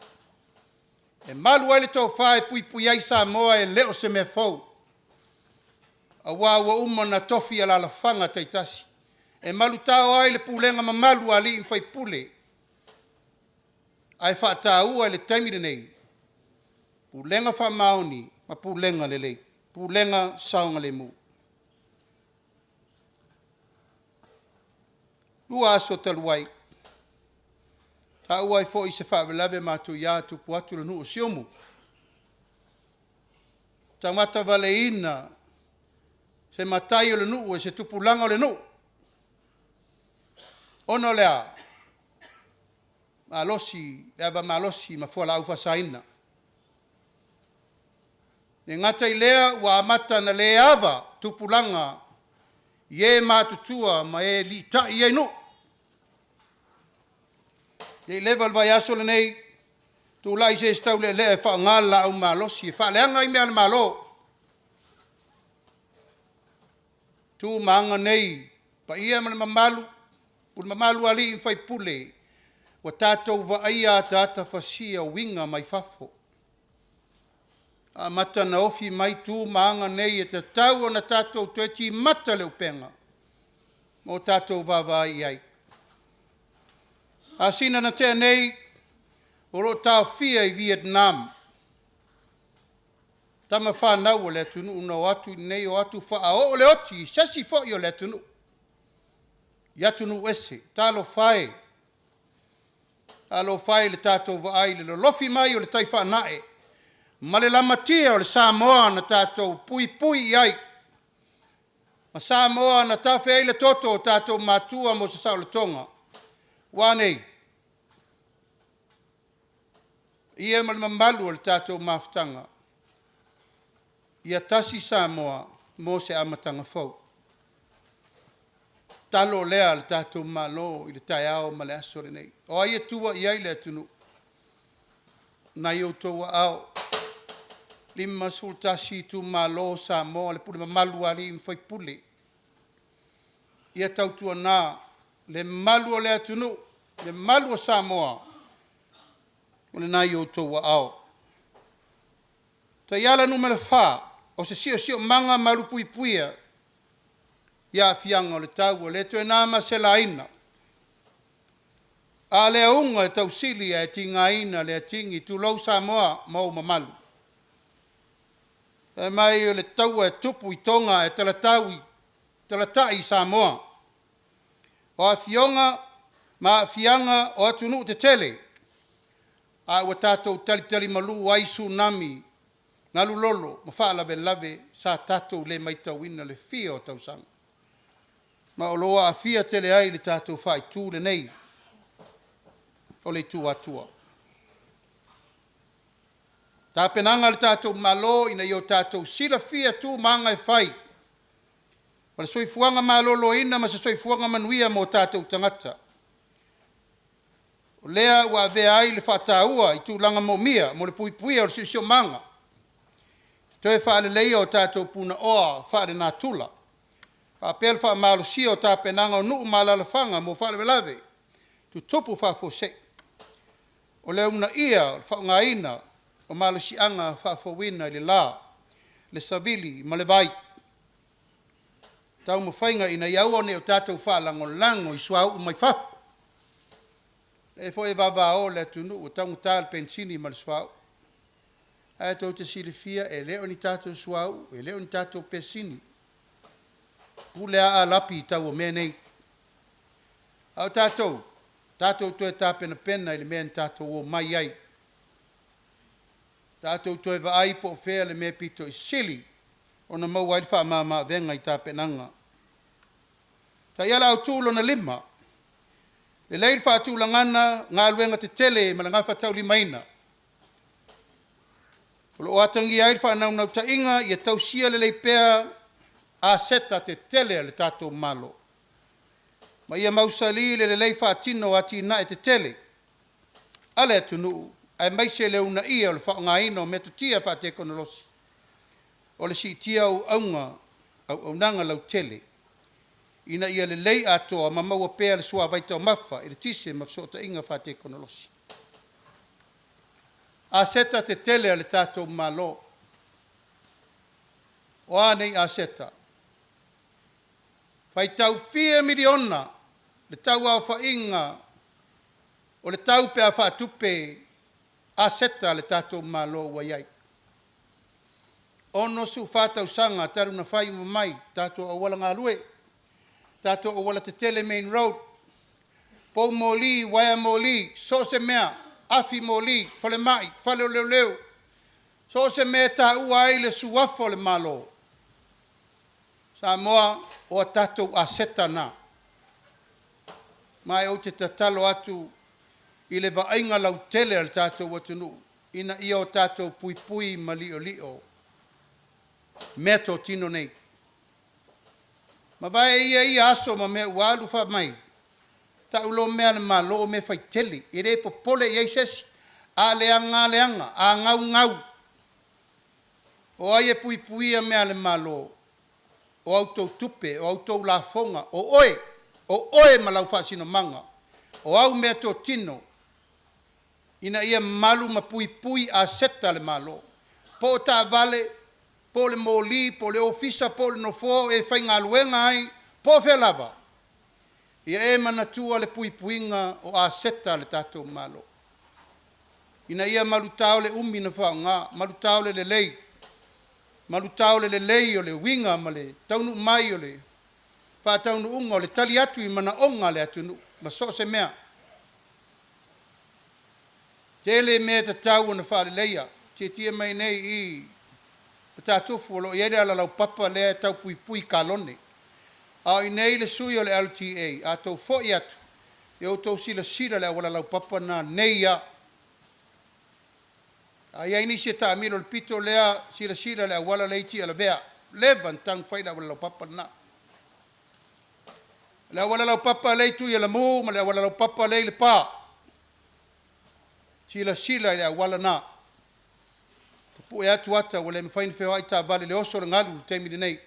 e malu ai le tofa e puipui ai Samoa, e le o se mea fou, aua ua uma ona tofi alaalafaga taitasi e malutao ai le pulega mamalu a alii ma faipule, ae faataua i le taimi lenei, pulega faamaoni ma pulega lelei, pulega saogalemu. 2 aso talu ai, taua ai foi se faalavelave matuia tupu atu i le nuu o Siumu, taumatavaleina se matai o le nuu e se tupulaga o le nuu, ona o le a? Malosi, le ava malosi ma fualaau faasaina. E le gata i lea ua amata ona le ava tupulaga i e matutua ma e litai i ai nuu. Ne i leva le vaiaso lenei, tulai se isi taulealea e faaaoga le laau malosi e faaleaga ai mea a le Malo. Tu ma aga nei, paia ma le mamalu, pule mamalu a alii ma faipule, ua tatou vaaia ataata fasia o uiga mai fafo, amata ona ofi mai tu ma aga nei e tatau ona tatou toe timata le upega ma o tatou vaavaai i ai. Masina na tea nei, o lo o taofia i Vietnam tama fanau a le atunuu na o atu i inei o atu faaoo le oti i se isi foi o le atunuu i atunuu ese. Talofa e, talofa e i le tatou vaai i le lolofi mai o le tai faanae ma le lamatia o le Samoa na tatou puipui i ai, ma Samoa na tafe ai le toto o tatou matua mo se saolotoga. Ua a nei? Le paia ma le mamalu o le tatou mafutaga, ia tasi Samoa mo se amataga fou. Tatalo lea a le tatou Malo i le taeao ma le aso lenei. O ai e tua i ai le atunuu? O lena e i outou aao, 51 itumalo o Samoa, le pule mamalu a alii ma faipule, ia tautuana le malu o le atunuu, le malu o Samoa, o lena e i outou aao. Taiala numera 4, o se siosiomaga malupuipuia i aafiaga o le tau, ua le toe na ma se laina, a le auga e tausili ae tigaina le atigi, tulou Samoa ma ou mamalu. Fai mai o le taua e tupu i Toga ae talatai i Samoa. O afioga ma aafiaga o atunuu tetele, a ua tatou talitalimalu ai tsunami, galu lolo ma faalavelave sa tatou le matauina le fia o tausaga, ma o lo o aafia tele ai le tatou faaitu lenei o le itu Atua. Tapenaga a le tatou Malo ina ia o tatou silafia tu ma aga e fai o le soifuaga maloloina ma se soifuaga manuia mo tatou tagata. O lea ua avea ai le faataua i tulaga moomia mo le puipuia o le siosiomaga, toe faaleleia o tatou punaoa faalenatura, faapea le faamalosia o tapenaga o nuu ma alaalafaga mo faalavelave tutupu faafuasei. O le uunaia o le faaaogaina o malosiaga faafouina i le la, le savili ma le vai. Taumafaiga ina ia aua ne i o tatou faalagolago i suauu mai fafo. O lea foi e vavao le atunuu ua taugata le penisini ma le suauu. Ae tou te silafia e le o ni tatou suauu, e le o ni tatou penisini, pule lava Arapi i tau o mea nei. A o tatou, tatou toe tapenapena i le mea na tatou omai ai, tatou toe vaai po o fea le mea pito i sili ona maua ai le faamama avega i tapenaga. Taiala Autu Lona 5, lelei le faatulagaga o galuega tetele ma le gafataulimaina. O loo atagia ai le faanaunautaiga ia tausia lelei pea aseta tetele a le tatou Malo, ma ia mausali le lelei faatino o atinae tetele a le atunuu aemaise le uunaia o le faaaogaina o metotia faatekonolosi o le siitia o auaunaga lautele ina ia lelei atoa ma maua pea le suavai taumafa, eletise ma fesootaiga faatekonolosi. Aseta tetele a le tatou Malo. O a nei aseta? Faitau fia miliona le tauaofaiga o le tau pe a faatupe aseta a le tatou Malo ua i ai. 64 tausaga talu ona fai uma mai tatou auala galue, tatou aualatetele main road, poumoli, uaea moli, so o se mea, afi moli, falemai, fale o leoleo, so o se mea e taua ai le suafa o le Malo, Samoa, o a tatou aseta na. Ma ou te tatalo atu i le vaaiga lautele a le tatou atunuu ina ia o tatou puipui ma liolio meatotino nei. Mavae ia ia aso ma mea ua alu, fai mai, tau loa mea a le Malo o mea faitele, e le popole i ai se isi. A leaga lava leaga, a gau, gau. O ai e puipuia mea a le Malo? O a outou tupe, o a outou lafoga, o oe ma lau faasinomaga, o au meatotino ina ia malu ma puipui aseta a le Malo, po o taavale, po o le moli, po o le ofisa, po o le nofoa o e faigaluega ai, po o fea lava, ia e manatua le puipuiga o aseta a le tatou Malo, ina ia malutao le umi ona faaaoga, malutao le lelei, malutao le lelei o le uiga ma le taunuu mai o le faataunuuga o le tali atu i manaoga a le atunuu ma so o se mea. Tele mea e tatau ona faaleleia, tietie mai nei i i Matatufu o lo o i ai le alalaupapa lea e tau puipui i kalone. A o i inei le sui o le LTA, a outou foi atu, ia outou silasila i le auala laupapa lena nei lava. A i ai nisi e taamilo i le pito lea, silasila i le auala lea e i Tialavea, ua leva ona tatau ona fai le auala laupapa lena. O le auala laupapa lea e i Tuialamu ma le auala laupapa lea e i Lepa, silasila i le auala lena, tapue atu ata ua le mafai ona feoai taavale i le oso o le galu i le taimi lenei.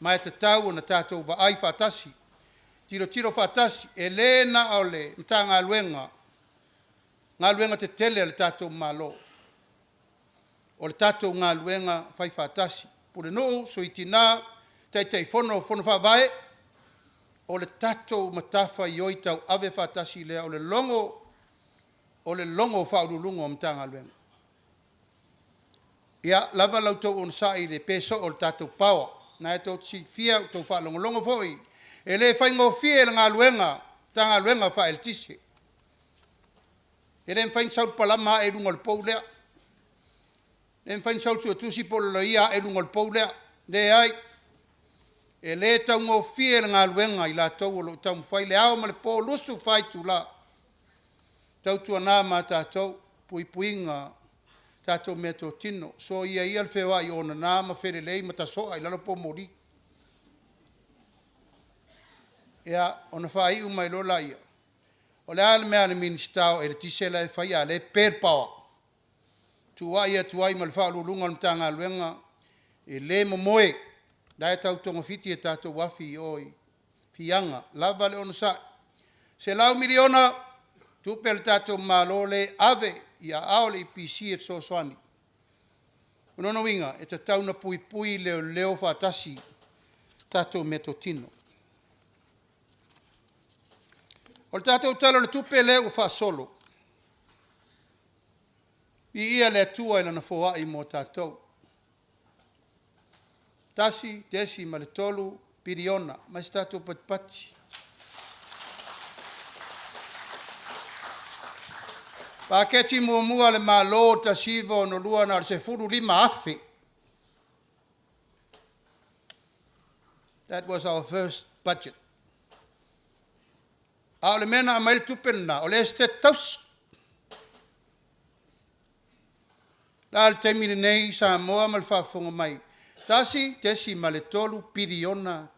Ma e tatau ona tatou vaai faatasi, tilotilo faatasi, e le na o le Matagaluega o Galuega Tetele a le tatou Malo, o le tatou galuega faifaatasi, Pulenuu, Sui Tina, Taitaifono o Fono Faavae, o le tatou matafaioi tauave faatasi lea o le logo o Ofisa Sili o Pulega o Matagaluega. Ia lava la outou onosai i le pe soo o le tatou power, o lena tou te silafia ua outou faalogologo foi, e le faigofie le galuega Matagaluega faaeletise. E le mafai ona sau le palama ae i luga o le pou lea, e le mafai ona sau le suetusi po o le loia ae i luga o le pou lea, leai. E le taugofie le galuega a i latou o lo o taumafai i le ao ma le po, 24 itula, tautuana ma tatou puipuiga o tatou meatotino. Soia ia le feoai onana ma felelei ma tasoa i lalo poumoli. Ia, ona faaiu mai loa lea, o le a le mea a le Minisita o Eletise la e fai a o lea e pe le power? Tuuai atu ai ma le Ofisa Sili o Pulega o le Matagaluega, e le momoe, o la e tau togafiti a tatou afi i o i Fiaga, lava le onosai, $100 miliona tupe a le tatou Malo lea e ave i aao o le EPC e fesoasoani. O lona uiga, e tatau ona puipui leoleo faatasi tatou meatotino. O le tatou Tala o le Tupe lea ua faasolo, viia le Atua i Lana foai mo tatou, $1.3 piliona. Ma se tatou patipati. Paketi muamua a le Malo 1962 na o le $15,000. That was our first budget. A o le mea na aumai ai le tupe lena, o le Esetete Tausi. La le taimi lenei Samoa ma le faafofoga mai, $1.3 piliona.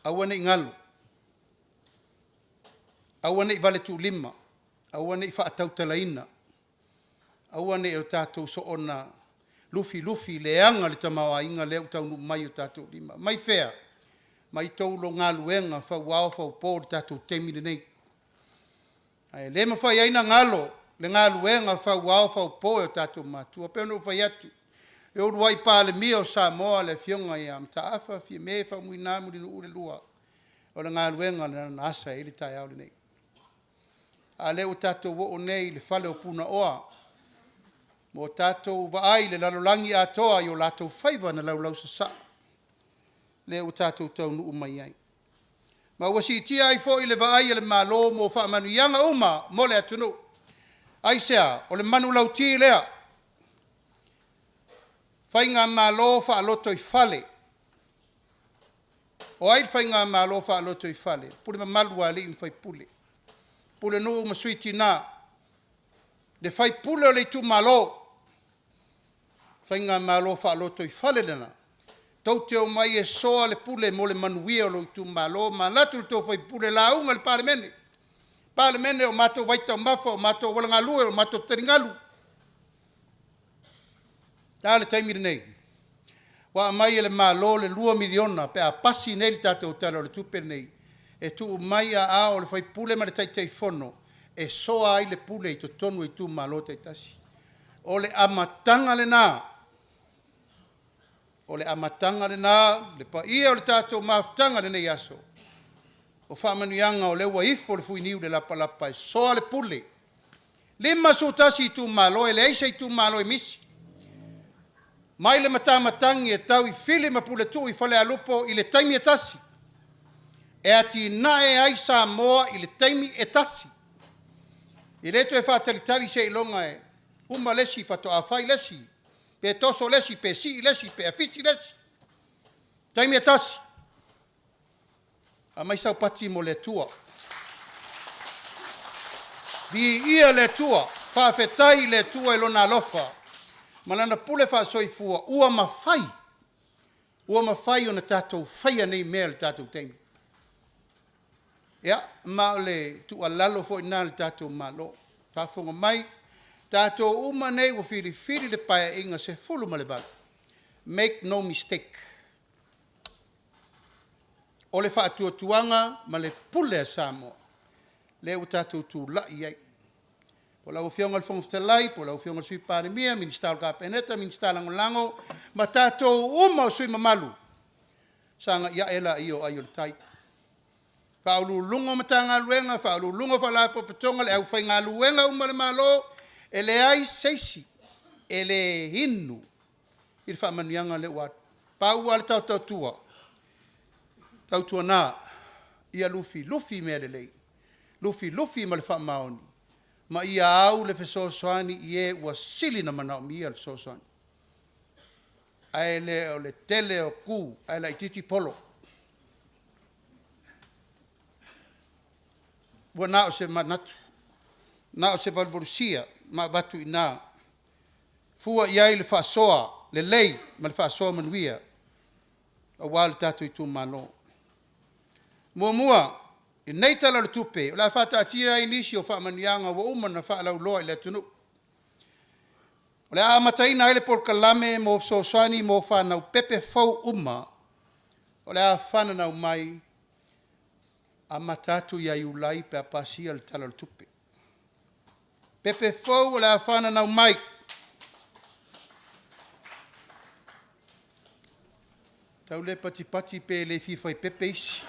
Aua ne i galo, aua ne i valetuulima, aua ne i faatautalaina, aua ne i o tatou soona lufilufi leaga le tamaoaiga lea ua taunuu mai i o tatou lima. Mai fea? Mai outou galuega fauao faupo i le tatou taimi lenei. Ae le mafai ai ona galo le galuega fauao faupo e o tatou matua. E pei ona ou fai atu, le uluai Palemia o Samoa le Afioga ia Mataafa Fiame Faumuina Mulinuu II, o le galuega lena na asa ai le taeao lenei. A o lea ua tatou oo nei i le fale o Punaoa ua tatou vaai i le lalolagi atoa i o latou faiva na laulausasaa, lea ua tatou taunuu mai ai. Ma ua siitia ai foi le vaai a le Malo mo faamanuiaga uma mo le atunuu. Aisea? O le manulauti lea, Faigamalo faalotoifale. O ai le Faigamalo faalotoifale? Pule mamalu a alii ma faipule, pulenuu ma sui tina, le faipule o le itumalo, faigamalo faalotoifale lena, tou te omai e soa le pule mo le manuia o lou itumalo ma alu atu le tou sui usufono e lauga i le Palemene. Palemene, o matou vaitaumafa, o matou auala galue, o matou taligalu. O le a le taimi lenei? Ua aumai e le Malo le $2 miliona pe a pasi nei le tatou Tala o le Tupe lenei, e tuu mai i aao o le sui usufono ma le Taitaifono e soa ai le pule i totonu o itumalo taitasi. O le amataga lena, o le amataga lena le paia o le tatou mafutaga i lenei aso, o faamanuiaga o lea ua ifo le fuiniu i le lapalapa e soa le pule. E 51 itumalo, e leai se itumalo e misi, mai le matamatagi e tau i Fili ma Puletuu i Falealupo i le taimi e tasi, e atinae ai Samoa i le taimi e tasi. E le toe faatalitali seiloga e uma le isi faatoa fai le isi, pe toso le isi, pe sii le isi, pe afisi le isi, taimi e tasi. Aumai sau pati mo le Atua. Viia le Atua, faafetai i le Atua i Lona alofa ma Lana pule faasoifua ua mafai, ua mafai ona tatou faia nei mea i le tatou taimi. Ia, ma o le tuualalo foi lena i le tatou Malo, faafofoga mai, tatou uma nei ua filifili i le Paeaiga 18, make no mistake, o le faatuatuaga ma le pule a Samoa lea ua tatou tulai ai. Po o lau Afioga i le Fofoga Fetalai, po o lau Afioga i le Sui Palemia, Minisita o le Kapeneta, Minisita Lagolago ma tatou uma o sui usufono mamalu, sagai ae laia o ai o le tai. Ofisa Sili o Pulega o Matagaluega, Ofisa Sili o Pulega o Faalapotopotoga, le aufaigaluega uma a le Malo, e leai se isi e le inu i le faamanuiaga lea ua alu. Pau lava le taotautua, tautuana ia lufilufi mea lelei, lufilufi ma le faamaoni, ma ia au le fesoasoani i e ua sili ona manaomia le fesoasoani. Ae le o le tele o tu ae laitiiti polo. Ua na o se manatu, na o se valuvalusia ma avatu i ina, fua i ai le faasoa lelei ma le faasoa manuia aua lo tatou itumalo. Muamua, i lenei Tala o le Tupe, o le a faataatia ai nisi o faamanuiaga ua uma ona faalauiloa i le atunuu. O le a amataina ai le polokalame mo fesoasoani mo fanau pepe fou uma o le a fananau mai amata atu ia Iulai pe a pasia le Tala o le Tupe. Pepe fou o le a fananau mai. Tau le patipati pe le fia fai pepe isi.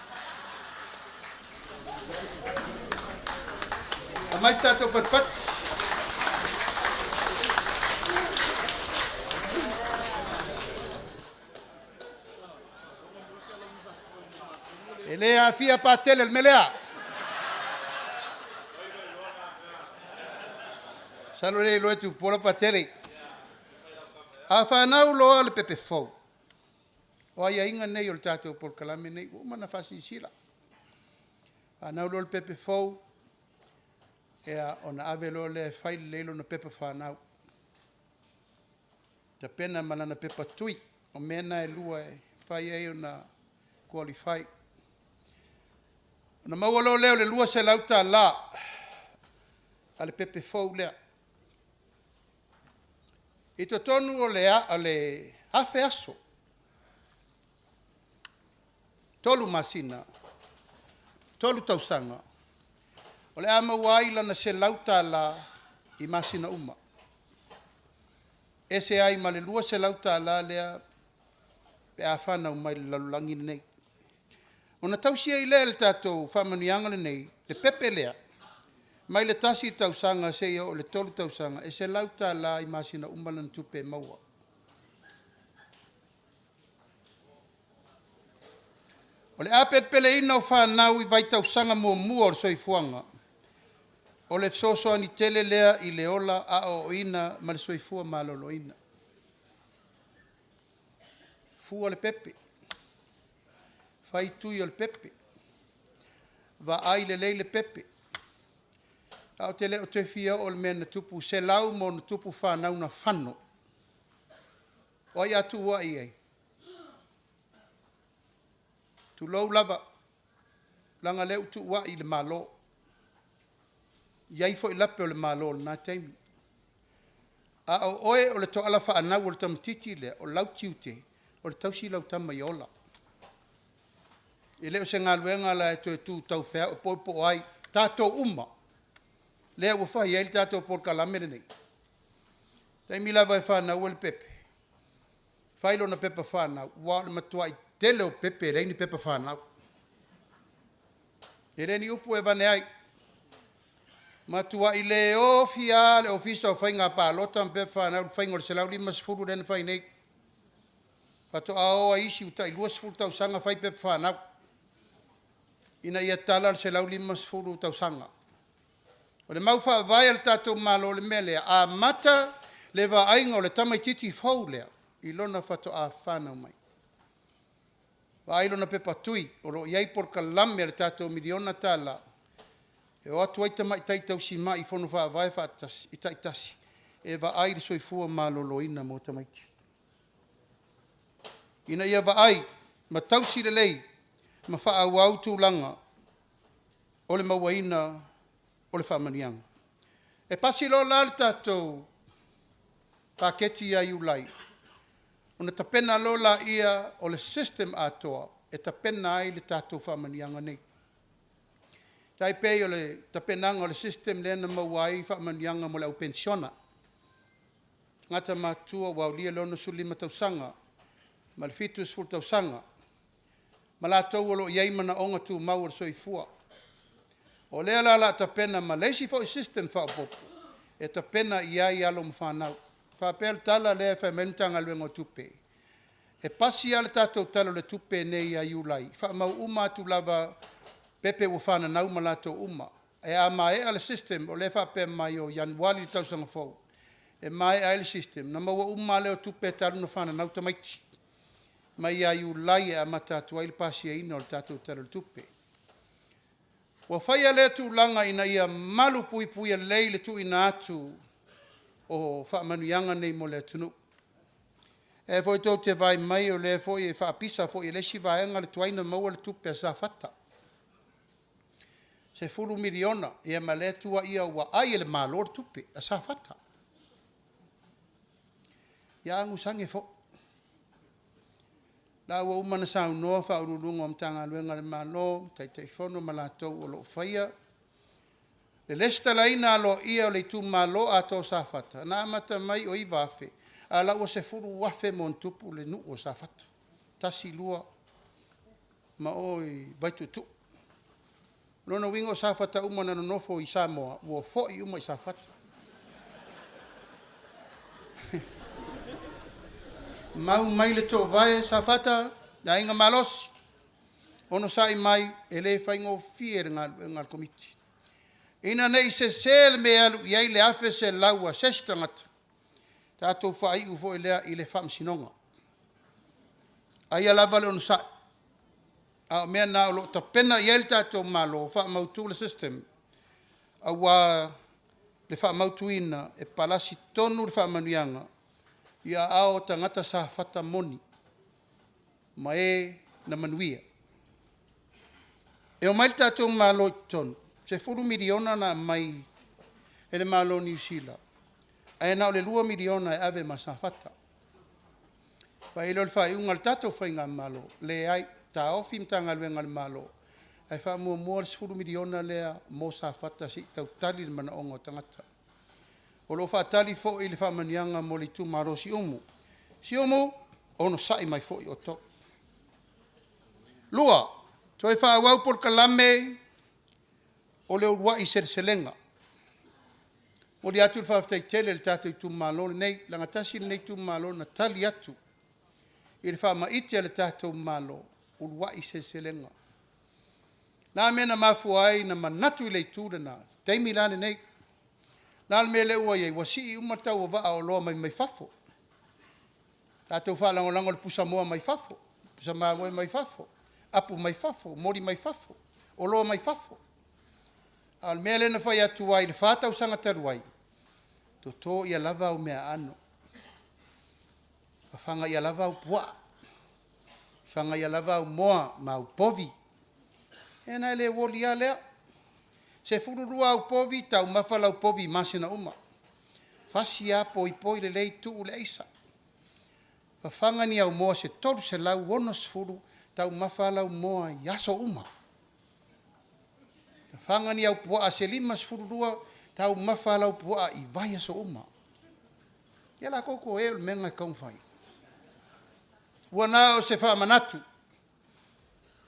Aumai se tatou patipati. E le aafia Patele i le mea lea. Masalo e le iloa e Tupuola Patele. A fanau loa le pepe fou, o aiaiga nei o le tatou polokalame lenei, ua uma ona faasilasila. Fanau loa le pepe fou, Ia, ona ave loa lea e fai lelei lona pepa fanau. Tapena ma lana pepa tui. O mea na e lua e mafai ai ona qualify. Ona maua loa lea o le $200 a le pepe fou lea. I totonu o le 1,000 aso, 3 masina, 3 tausaga, o le a maua ai lana $100 i masina uma, e ese ai ma le $200 lea pe a fanau mai i le lalolagi lenei. Ona tausi ai lea e le tatou faamanuiaga lenei, le pepe lea, mai le 1 tausaga seia oo i le 3 tausaga, e $100 i masina uma lana tupe e maua. O le apelepeleina o fanau i vaitausaga muamua o le soifuaga, o le fesoasoani tele lea i le ola aoaoina ma le soifua maloloina. Fua le pepe, fai tui o le pepe, vaai lelei le pepe. Ae ou te le o toe fia oo i le mea na tupu, 100+ fanau na fano. O ai a tuuai i ai? Tulou lava, leaga o lea ua tuuai i le Malo. E i ai foi lape o le Malo i lena taimi. A o oe o le toala fanau o le tamaitiiti lea, o lau tiute, o le tausi lau tama ia ola. E le o se galuega la e toe tu taufeau'e po o ai, tatou uma lea ua fai ai le tatou polokalame lenei. O le taimi lava e fanau ai le pepe, fai lona pepa fanau, aua o le matuai tele o pepe e leai ni pepa fanau. E le o ni upu e avane ai, matuai leofi lava le Ofisa o Faiga Palota ma Pepa Fanau i le faiga o le 150 lea na fai nei. Faatoa o lava isi ua tai 20 tausaga fai pepa fanau, ina ia tala le 150 tausaga. O le mau faavae a le tatou Malo i le mea lea, amata le vaaiga o le tamaitiiti fou lea i lona faatoa fanau mai. Vaai lona pepa tui, o lo o i ai polokalame a le tatou $1miliona e o atu ai tamaitai tausimai i fono faavae taitasi e vaai le soifua maloloina mo tamaiti, ina ia vaai ma tausi lelei ma faaauau tulaga o le mauaina o le faamanuiaga. E pasi loa la le tatou paketi ia Iulai, ona tapena loa lea o le system atoa e tapena ai le tatou faamanuiaga nei. E tai pei o le tapenaga o le system lea na maua ai faamanuiaga mo le au penisiona, tagata matutua ua aulia le 65 tausaga ma le 70 tausaga, ma latou o lo o i ai manaoga tumau o le soifua. O lea la o le a tapena ma le isi foi system faaopoopo e tapena i ai alo ma fanau. E faapea le tala lea e fai mai ai le Matagaluega o Tupe, e pasi lava le tatou Tala o le Tupe nei ia Iulai, faamau uma atu lava pepe ua fananau ma latou uma. Ae a maea le system o lea e faapea mai o Ianuari i le tausaga fou e maea ai le system, ona maua uma lava lea o tupe talu ona fananau tamaiti, mai ia Iulai e amata atu ai le pasiaina o le tatou Tala o le Tupe. Ua faia lea tulaga ina ia malupuipuia lelei le tuuina atu o faamanuiaga nei mo le atunuu. O lea foi tou te vaai mai o lea foi e faapisa foi e le isi vaega le tuai ona maua le tupe a Safata, $10 miliona, ia ma lea e tuuaia ua ai e le Malo le tupe a Safata. Ia amusage foi. O la ua uma ona saunoa Ofisa Sili o Pulega o Matagaluega a le Malo, Taitaifono ma latou o lo o faia le resitalaina aloaia o le itumalo atoa o Safata, na amata mai o 9,000, a o la e ua 10,000+ le nuu o Safata, 1, 2, ma o i Vaituutuu. O lona uiga o Safata uma na nonofo i Samoa, ua foi uma i Safata. Mau mai le toovae Safata, le aiga malosi, onosai mai, e le faigofie le galuega a le Komiti. Ina ne i sese le mea e alu i ai le $1,100 a se isi tagata, tatou faaiu foi lea i le Faamasinoga. A ia lava le onosai, a o mea na o lo o tapena i ai le tatou Malo, faamautu le system. Auā le faamautuina e palasi tonu le faamanuiaga i aao o tagata safata moni ma e na manuia. E omai le tatou Malo i totonu, $10 miliona na aumai e le Malo o Niu Sila, ae na o le $2 miliona e ave ma Safata. Fai ai lea o le faaiuga a le tatou Faigamalo, leai, taofi Matagaluega a le Malo, ae faamuamua le $10 miliona lea mo Safata se i tau tali le manaoga o tagata. O lo o faatali foi le faamanuiaga mo le itumalo o Siumu. Siumu, onosai mai foi outou. 2, toe faaauau polokalame o le uluai seleselega. E momoli atu le faafetai tele i le tatou itumalo lenei, leaga e tasi lenei itumalo na tali atu i le faamaite a le tatou Malo, uluai seleselega. O le a le mea na mafua ai ona manatu i le itu lena? O le taimi la lenei. O le a le mea lea ua i ai? Ua sii uma tau o vaa o oloa mai fafo. Tatou faalagolago i le pusamoa mai fafo, pusa mamoe mai fafo, apu mai fafo, moli mai fafo, oloa mai fafo. A o le mea lea na fai atu ai i le 4 tausaga talu ai, toto ia lava au meaaano, fafaga ia lava au puaa, fafaga ia lava au moa ma au povi, ia ona e le uoli lava lea. 12 au povi, taumafa lau povi i masina uma. Fasi lava poipoi lelei, tuu le aisa. Fafaga ni au moa se 360, taumafa lau moa i aso uma. Fafaga ni au puaa se 52, taumafa lau puaa i vaiaso uma. Ia la outou o le mea lena e tatau ona fai. Ua na o se faamanatu,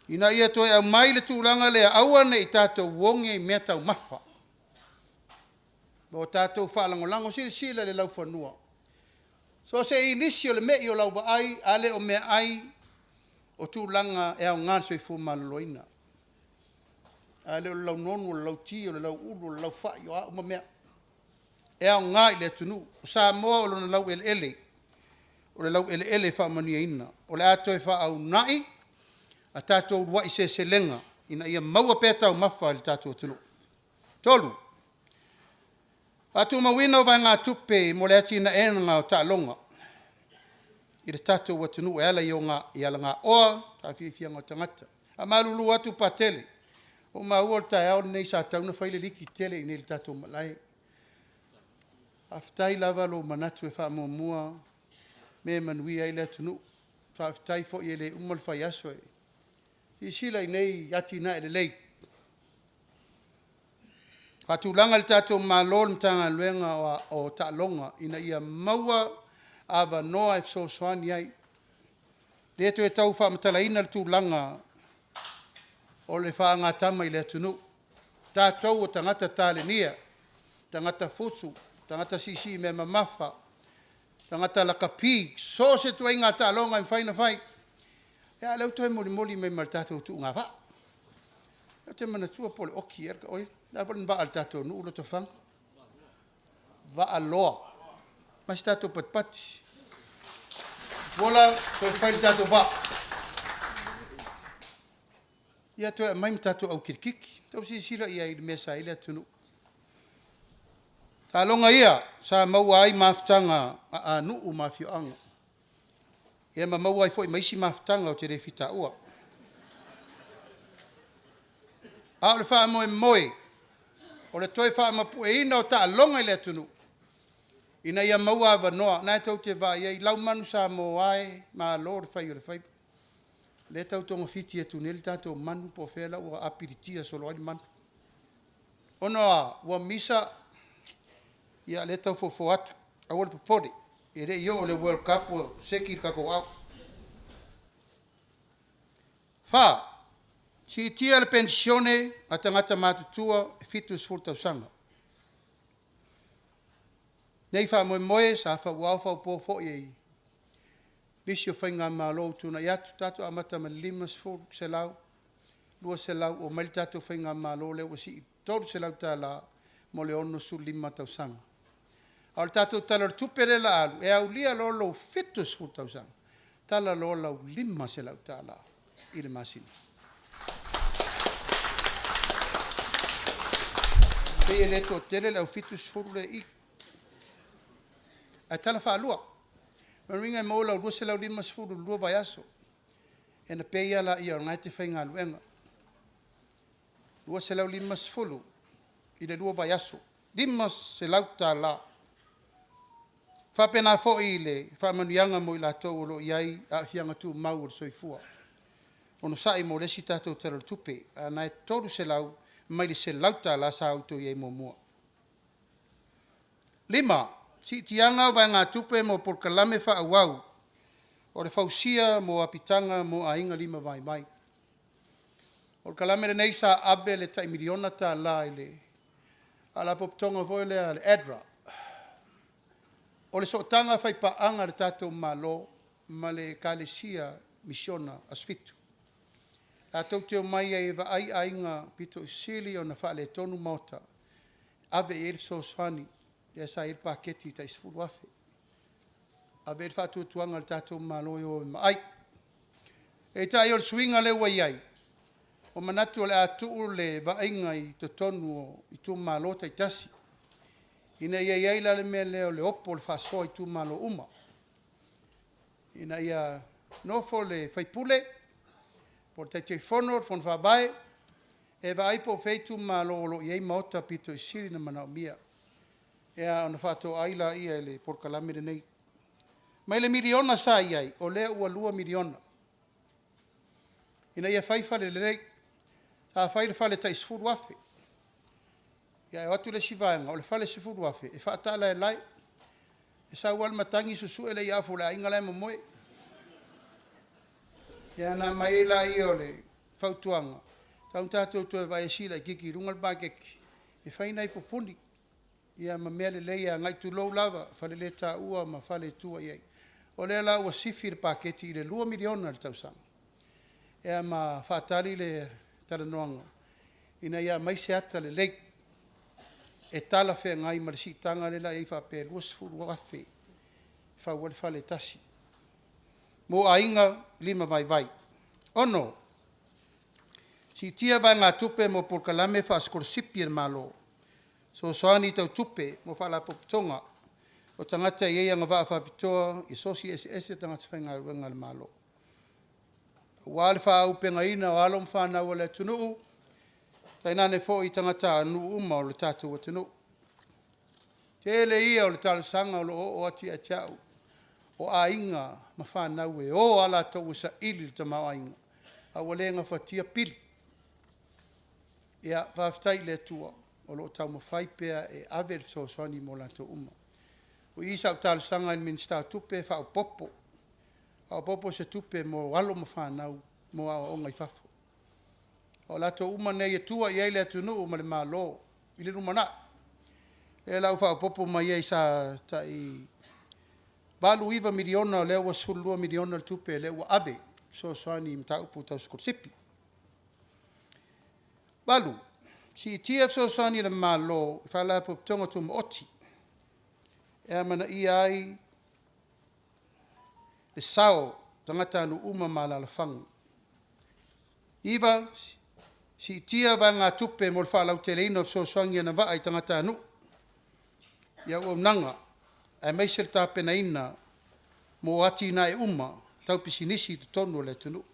ina ia toe aumai le tulaga lea, aua ne i tatou oge i meataumafa, ma o tatou faalagolago. Silasila i le laufanua, so o se inisi o le mei o lau vaai, a le o meaai, o tulaga e aoga i le soifua maloloina. A le o le launono, o le lauti, o le lauulu, o le laufai, o a uma mea, e aoga i le atunuu. O Samoa o lona laueleele, o le laueleele e faamanuiaina. O le a toe faauunai a tatou uluai seleselega ina ia maua pea taumafa a le tatou atunuu. 3. Faatumauina o vaegatupe mo le atinaega o taaloga i le tatou atunuu e ala i alagaoa saafiafiaga a tagata. E faamalulu atu Patele, ua ou maua o le taeao lenei sa tatau ona fai le liki tele i inei i le tatou malae. Faafetai lava lou manatu e faamuamua mea e manuia ai le atunuu. Faafetai foi e le uma le faiaso. Silasila i nei atinae lelei, faatulaga e le tatou Malo le Matagaluega o Taaloga ina ia maua avanoa e fesoasoani ai. E le toe tau faamatalaina le tulaga o le faagatama i le atunuu. O tatou o tagata talenia, tagata fusu, tagata siisii mea mamafa, tagata lakapi, so o se ituaiga taaloga e mafai ona fai. A o lea ua toe molimoli mai ma le tatou tuugavaa. Ou te manatua po o le Oki ea, oi, o le a foi le vaa a le tatou nuu Lotofaga? Vaaloa. Ma se tatou patipati. Tupuola, toe fai le tatou vaa. Ia toe aumai ma tatou au kirikiti. Tou silasila i ai i le mea sa i ai le atunuu. O taaloga ia sa maua ai mafutaga a nuu ma afioaga, ia ma maua ai foi ma isi mafutaga ou te le fia taua. A o le faamoemoe, o le toe faamapueina o taaloga i le atunuu, ina ia maua avanoa. O lena tou te vaai i ai, lau manu Samoa e, malo le fai o le faiva. O lea e tau togafiti atu nei le tatou manu po o fea la ua apilitia solo ai le manu. Ona o a? Ua misa, ia o lea e tau fofo atu, aua le popole, e le i oo i le World Cup ua seki le tatou aau. 4, siitia le penisione a tagata matutua e 70 tausaga. O lenei faamoemoe sa fauao faupo foi e nisi o Faigamalo ua tuanai atu, tatou amata mai i le $50, $100, $200, omai le tatou Faigamalo lea ua sii i le $300 mo le 65 tausaga. A o le tatou Tala o le Tupe lea o le a alu, e aulia loa lou 70 tausaga, tala loa lau $500 i le masina. Pei e le toatele le au 70 lea i i. Ae tala faalua. O lona uiga e maua lau 250 i le 2 vaiaso. Ia ona pay lava lea o lena e te faigaluega. 250 i le 2 vaiaso, $500. E faapena foi i le faamanuiaga mo i latou o lo o i ai aafiaga tumau o le soifua. Onosai mo le isi tatou Tala o le Tupe, a o lena e $300 mai le $100 sa outou i ai muamua. 5. Siitiaga o vaegatupe mo polokalame faaauau o le fausia mo apitaga mo aiga lima vaivai. O le polokalame lenei sa ave le tai $1miliona i le faalapotopotoga foi lea o le ADRA. O le sootaga faipaaga a le tatou Malo ma le Ekalesia Misiona Asofitu. Latou te omai ai e vaai aiga aupito sili ona faaletonu maota, ave i ai le fesoasoani, lea sa i ai le paketi tai $10,000. Ave i ai le faatuatuaga o le tatou Malo e o e vaai. Peitai o le suiga lea ua i ai, ua manatu o le a tuu le vaaiga i totonu o itumalo taitasi, ina ia i ai la le mea lea o le opo o le faasoa i itumalo uma, ina ia nofo le sui usufono po o le Taitaifono, o le Fono Faavae, e vaai po o fea itumalo o lo o i ai maota aupito sili ona manaomia, ona faatoai lea i le polokalame lenei. Mai le $1miliona sa i ai, o lea ua $2 miliona, ina ia fai fale lelei. Sa fai le fale tai $10,000, ae o atu le isi vaega, o le fale $10,000 e faatalaelae, e sau lava le matagi susue le afu o le aiga la e momoe. Ia ona aumai ai lea o le fautuaga, e tatau ona tatou toe vaai e sii laitiiti i luga le paketi e fai nai pupuni, ia ma mea lelei agai, tulou lava, faleletaua ma fale e tua i ai. O lea la ua sifi le paketi i le $2 miliona i le tausaga, ia ma faatali le talanoaga ina ia aumai se ata lelei e talafeagai ma le siitaga lea o le a i ai faapea e $20,000 e fau ai le fale e tasi mo aiga limavaivai. 6. Siitia vaegatupe mo polokalame faasikolasipi a le Malo, fesoasoani tau tupe mo faalapotopotoga o tagata e i ai agavaa faapitoa i asosi eseese tagata faigaluega a le Malo, aua le faaauupegaina o alo ma fanau a le atunuu, tainane foi tagatanuu uma o le tatou atunuu. Tele ia o talosaga o lo o oo atu ia te au, o aiga ma fanau e o lava latou e saili le tamaoaiga, a ua le gafatia pili. Ia faafetai i le Atua o lo o taumafai pea e ave le fesoasoani mo latou uma. O i sa ou talosaga ai i le Minisita o Tupe e faaopoopo, faaopoopo se tupe mo alo ma fanau mo aoaoga i fafo. O latou uma nei e tua i ai le atunuu ma le Malo i le lumanai. O lea la ua faaopoopo mai ai sa tai $8-9 miliona o lea ua $12 miliona le tupe lea ua ave e fesoasoani i mataupu tau sikolasipi. 8. Siitia fesoasoani a le Malo i Faalapotopotoga Tumaoti e amanaia ai le sao o tagatanuu uma ma alaalafaga. 9. Siitia vaegatupe mo le faalauteleina o fesoasoani agavaa i tagatanuu i auaunaga aemaise le tapenaina mo atinae uma tau pisinisi i totonu o le atunuu.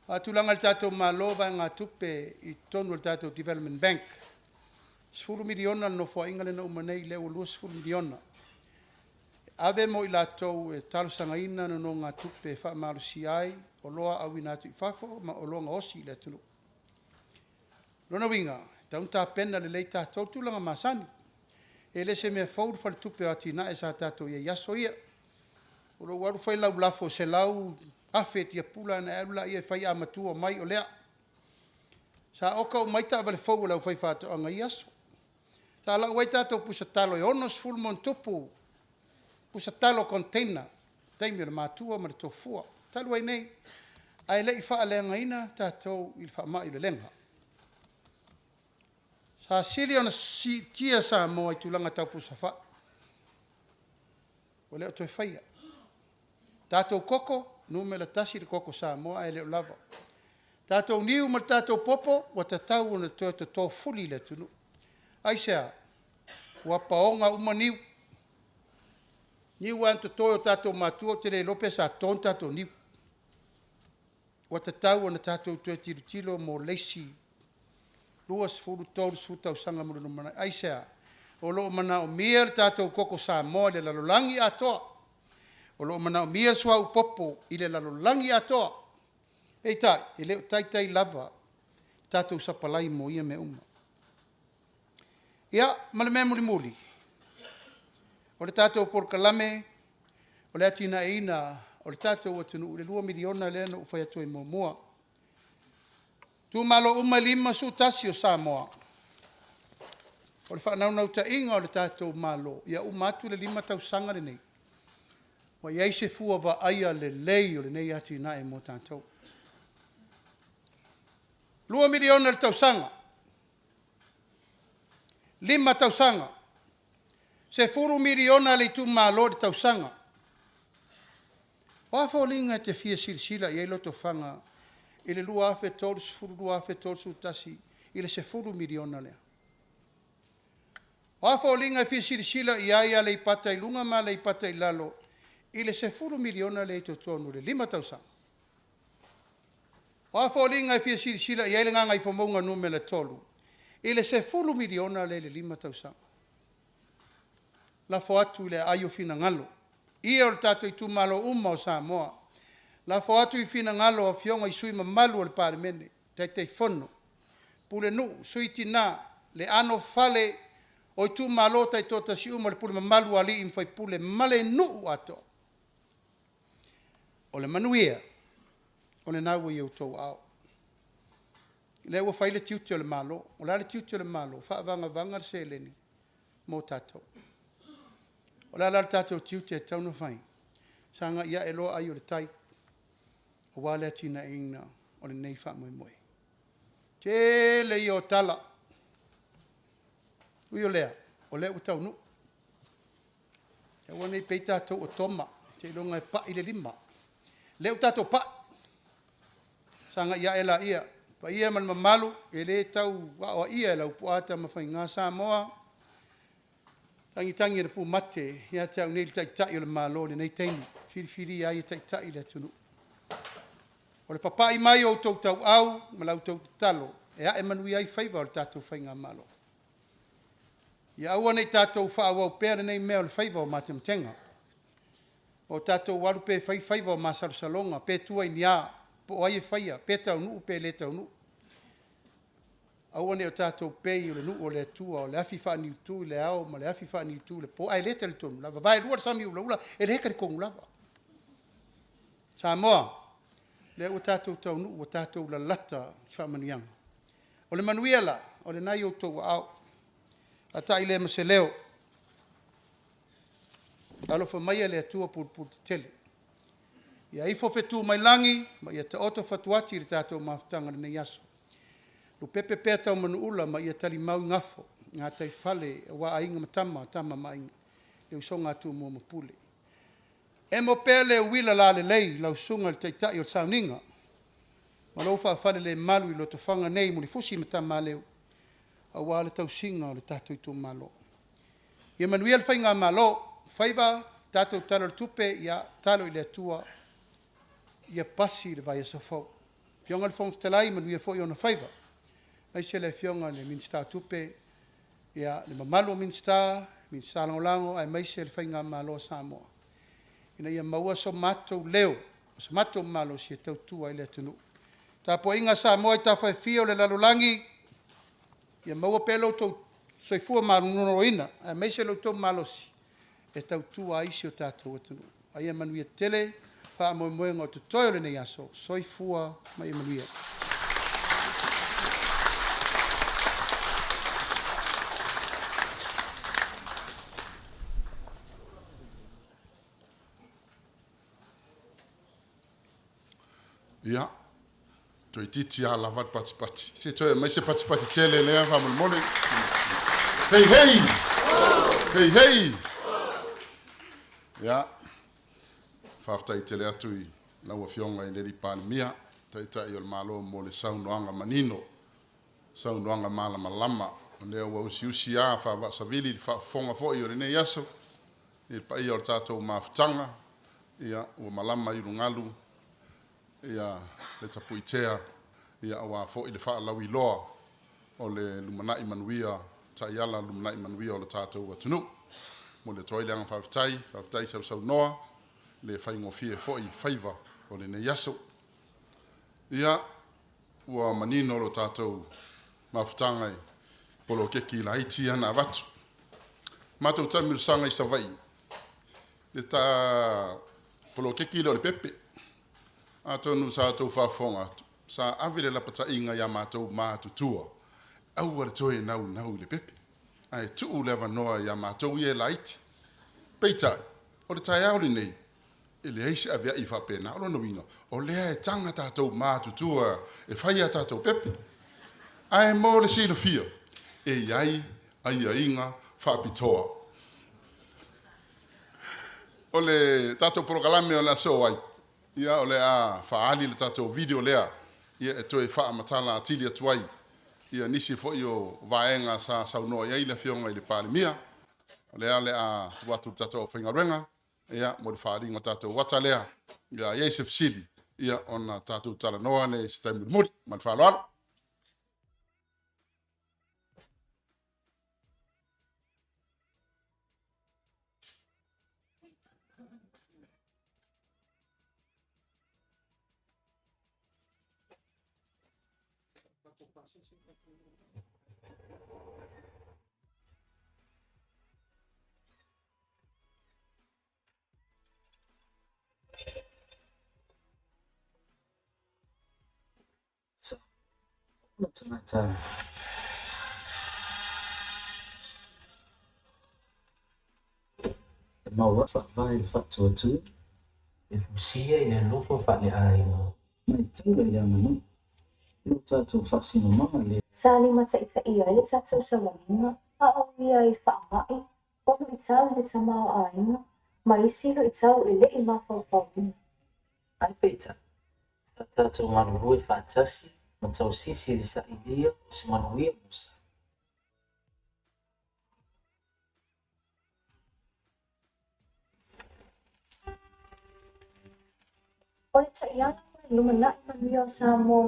Faatulaga e le tatou Malo vaegatupe i totonu o le tatou Development Bank, $10 miliona le Nofoaiga lea na uma nei, lea ua $20 miliona. E ave mo i latou e talosagaina nonogatupe e faamalosia ai oloa auina atu i fafo ma oloa gaosi i le atunuu. O lona uiga, e tatau ona tapena lelei tatou tulaga masani. E le o se mea fou le Faletupe o Atinae sa tatou i ai i aso ia. O lou alu fai lau lafo e $100,000 tiapula ona e alu lea e fai, a matua mai o lea. Sa oka uma ai taavale fou a le aufaifaatoaga i ia aso. Sa lau ai tatou pusatalo e 60+ pusatalo container i taimi o le matua ma le tofua, talu ai nei, ae le i faaleagaina tatou i le faamai o le lega. Sa sili ona siitia Samoa i tulaga tau pusa fai, ua le o toe faia. Tatou koko, numera tasi le koko Samoa ae le o lava. Tatou niu ma le tatou popo ua tatau ona toe totofuli i le atunuu. Aisea? Ua paoga uma niu. Niu lava na toto e o tatou matua ou te le iloa pe sa toto ni tatou niu. Ua tatau ona tatou toe tilotilo mo le isi 20, 30 tausaga mo le lumanai. Aisea? O lo o manaomia le tatou koko Samoa i le lalolagi atoa. O lo o manaomia le suauu popo i le lalolagi atoa. Peitai, e le o taitai lava tatou sapalai mo ia mea uma. Ia, ma le mea mulimuli, o le tatou polokalame o le atinaeina o le tatou atunuu i le $2 miliona lea na ou fai atu ai muamua. Itumalo uma e 51 o Samoa, o le faanaunautaiga o le tatou Malo, ia uma atu le 5 tausaga lenei, ua i ai se fua vaaia lelei o lenei atinae mo tatou. $2 miliona i le tausaga, 5 tausaga, $10 miliona a le itumalo i le tausaga. O a foliga e te fia silasila i ai Lotofaga i le 2030, 2031 i le $10 miliona lea? O a foliga e fia silasila i ai Aleipata i Luga ma Aleipata i Lalo i le $10 miliona lea i totonu o le 5 tausaga? O a foliga e fia silasila i ai le Gagaifomauga Nu.3 i le $10 miliona lea i le 5 tausaga? Lafo atu i le aai o finagalo, paia o tatou itumalo uma o Samoa, lafo atu i finagalo o Afioga i sui usufono mamalu o le Palemene, Taitaifono, Pulenuu, Sui Tina, le anofale o itumalo taitoatasi uma, le pule mamalu a alii ma faipule ma le nuu atoa. O le manuia, o lena ua i outou aao. O lea ua fai le tiute o le Malo. O le a le tiute o le Malo? Faavagavaga le seleni mo tatou. O le a la le tatou tiute e tatau ona fai? Sagai ae loa ai o le tai aua le atinaeina o lenei faamoemoe. Tele ia o tala, ui o lea, o lea ua taunuu. Aua ne i pei tatou o Toma seiloga e pai le lima. O lea ua tatou pai, sagai ae laia. Le paia ma le mamalu, e le tau aoaia e Laupua Tamafaiga Samoa, tagitagi e le pumate ia te au nei le Taitai o le Malo i lenei taimi, filifilia ai e taitai le atunuu. O le papai mai o outou tauau ma la outou tatalo e ae manuia ai faiva o le tatou faigamalo. Ia aua ne i tatou faaauau pea lenei mea o le faiva o matematega, o tatou alu pea e fai faiva o masalosaloga, pe tua i ni a, po o ai e faia, pe taunuu pe le taunuu. Aua ne i o tatou pei o le nuu o le Atua o le afi faaniutu i le ao ma le afi faaniutu i le po, ae le talitonu lava. Vaelua le sami ulaula, e le talitonu lava. Samoa, o lea ua tatou taunuu ua tatou lalata i faamanuiaga. O le manuia la, o lena e i outou aao. Ona faai lea ma se leo, alofa maia le Atua pulepuletetele, ia ifo fetu mai lagi ma ia taoto fatuati le tatou mafutaga i lenei aso. Lupepe pea taumanuula ma ia talimau igafo gataifale aua Aiga ma Tama, Tama ma Aiga, le usoga a Tumua ma Pule. Emo pea le uila lalelei i lau Susuga i le Taitai o le Sauniga ma lou faafalelemalu i Lotofaga nei, Mulifusi ma Tamaleu, aua le tausiga o le tatou itumalo. Ia manuia le faigamalo faiva, le tatou Tala o le Tupe, ia tatalo i le Atua ia pasi i le vaiaso fou. Lau Afioga i le Fofoga Fetalai, manuia foi ona faiva, aemaise le Afioga i le Minisita o Tupe, le mamalu o Minisita, Minisita Lagolago aemaise le faigamalo a Samoa, ina ia maua so matou leo, so matou malosi e tautua ai le atunuu. Le tapuaiga a Samoa i tafa e fia o le lalolagi, ia maua pea lo outou soifua maloloina, aemaise lo outou malosi e tautua ai si o tatou atunuu. A ia manuia tele faamoemoega o totoe o lenei aso. Soifua ma ia manuia. Ia, toeitiiti lava lava le patipati. Se toe aumai se patipati tele lea faamolemole. Hei, hei! Hei, hei! Ia, faafetai tele atu i lau Afioga i le Palemia. Taitai o le Malo mo le saunoaga manino, saunoaga malamalama. O lea ua usiusi lava faavaasavili i le faafofoga foi o lenei aso i le paia o le tatou mafutaga, ia ua malama i ulugalu ia le tapuitea ia aua foi le faalauiloa o le lumanai manuia, taiala lumanai manuia o le tatou atunuu. Momoli atu ai le agaga faafetai, faafetai sausaunoa, le faigofie foi faiva o lenei aso. Ia, ua manino lo tatou mafutaga i poloketi laiti ia na avatu. Matou taamilosaga i Savaii, le ta poloketi lea o le pepe. Atonu sa outou faafofoga atu, sa ave le lapataiga ia matou matutua, aua le toe naunau i le pepe, ae tuu le avanoa ia matou ia e laiti. Peitai, o le taeao lenei, e leai se aveai faapena. O lona uiga, o lea e taga tatou matutua e fai a tatou pepe. Ae mo le silafia, e i ai aiaiga faapitoa. O le tatou polokalame o le aso ai, ia o le a faaali le tatou video lea, ia e toe faamatala atili atu ai ia nisi foi o vaega sa saunoa i ai le Afioga i le Palemia. O lea o le a tuu atu i le tatou aufaigaluega ia mo le faaaliga o tatou ata lea. Ia i ai se fesili, ia ona tatou talanoa lea i se taimi mulimuli. Ma le faaaloalo. Ona tagata e mau ai faavae i le faatuatua. E fusia i le alofa faaleaiga. Ma e taula i le aganuu. Lo tatou faasinomaga le. Sa limataitaia ai le tatou savaliga a o i ai i faamai, o luitau i le tamaoaiga, ma isi luitau e le i mafaufauina. Ae peitai, sa tatou galulue faatasi ma tausisi i le sailia o se manuia mo Samoa. O le taiala mo le Lumanai Manuia o Samoa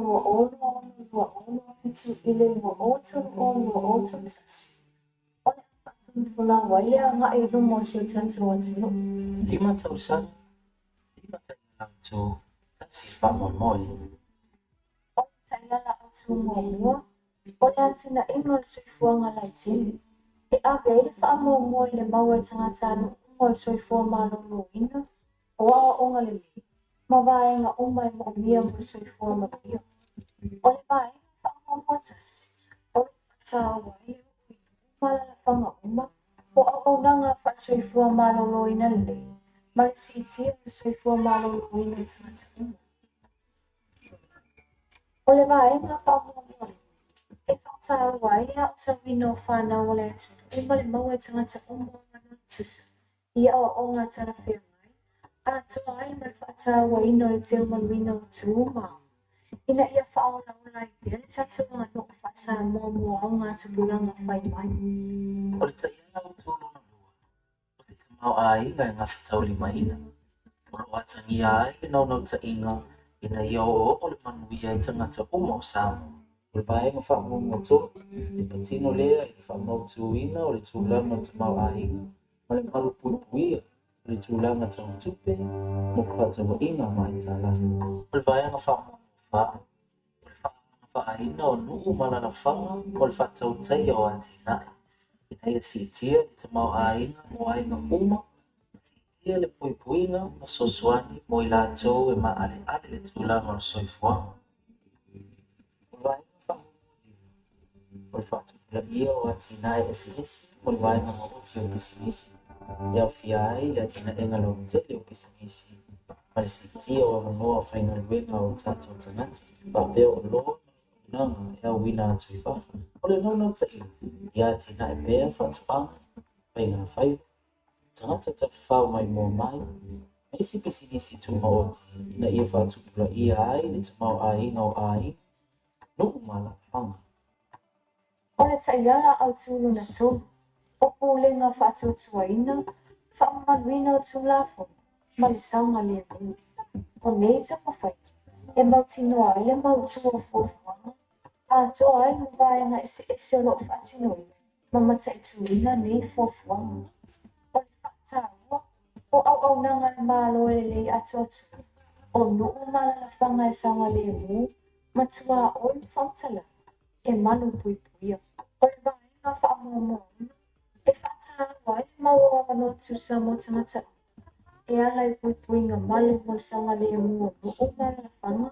2060 20 i le 2030 2031, o le a faatonufolau ai le agai i luma o si o tatou atunuu. 5 tausaga, 5 taiala autu, tasi le faamoemoe. O le taiala autu muamua, o le atinaeina o le soifuaga lautele, e ave ai le faamuamua i le maua e tagatanuu uma o le soifua maloloina, o aoaoga lelei, ma vaega uma e moomia mo le soifua manuia. O le vaega faamuamua tasi, o lo o faataua ai le oo i nuu ma alaalafaga uma o auaunaga faale-soifua maloloina lelei ma le siitia o le soifua maloloina o tagata uma. O le vaega faamuamua lua, e faataua ai le aotauina o fanau a le atunuu ma le maua e tagata uma o avanoa tutusa i aoaoga talafeagai, atoa ai ma le faatauaina o le teumanuina o tu ma aga, ina ia faaolaola ai pea le tatou aganuu faa-Samoa mo augatupulaga fai mai. O le taiala autu lona lua, o se tamaoaiga e gafataulimaina, o lo o atagia ai le naunautaiga ina ia oooo le manuia i tagata uma o Samoa. O le vaega faamuamua tolu, e patino lea i le faamautuina o le tulaga o le tamaoaiga ma le malupuipuia o le tulaga tau tupe mo fefaatauaiga ma aitalafu. O le vaega faamuamua fa, o le faaagavaaina o nuu ma alaalafaga mo le faatautaia o atinae, ina ia siitia le tamaoaiga mo aiga uma ma siitia le puipuiga ma fesoasoani mo i latou e maaleale le tulaga o le soifuaga. O le vaega faamuamua lima, o le faatupulaia o atinae eseese mo le vaega maoti o pisinisi, e aofia ai le atinaeina lautele o pisinisi ma le siitia o avanoa faigaluega o tatou tagata faapea oloa ma auaunaga e auina atu i fafo. O le naunautaiga, ia atinae pea faatoaga, faigafaiva, tagata tafafao maimoa mai, ma isi pisinisi tumaoti ina ia faatupulaia ai le tamaoaiga o aiga, nuu ma alaalafaga. O le Taiala Autū Lona Tolu, o Pulega Faatuatuaina, Faamamaluina o Tulafono ma le Saogalemu. O nei taumafaiga e mautinoa ai le mautū o fuafuaga atoa ai ma vaega eseese o lo o faatinoina ma mataituina nei fuafuaga. O le faataua o auaunaga a le Malo e lelei atoatoa, o nuu ma alaalafaga e saogalemu ma tuaoi ma faamatalaga e malupuipuia. O le vaega faamuamua ono e faataua ai le mau o avanoa tutusa mo tagata uma e ala i puipuiga malu mo le saogalemu o nuu ma alaalafaga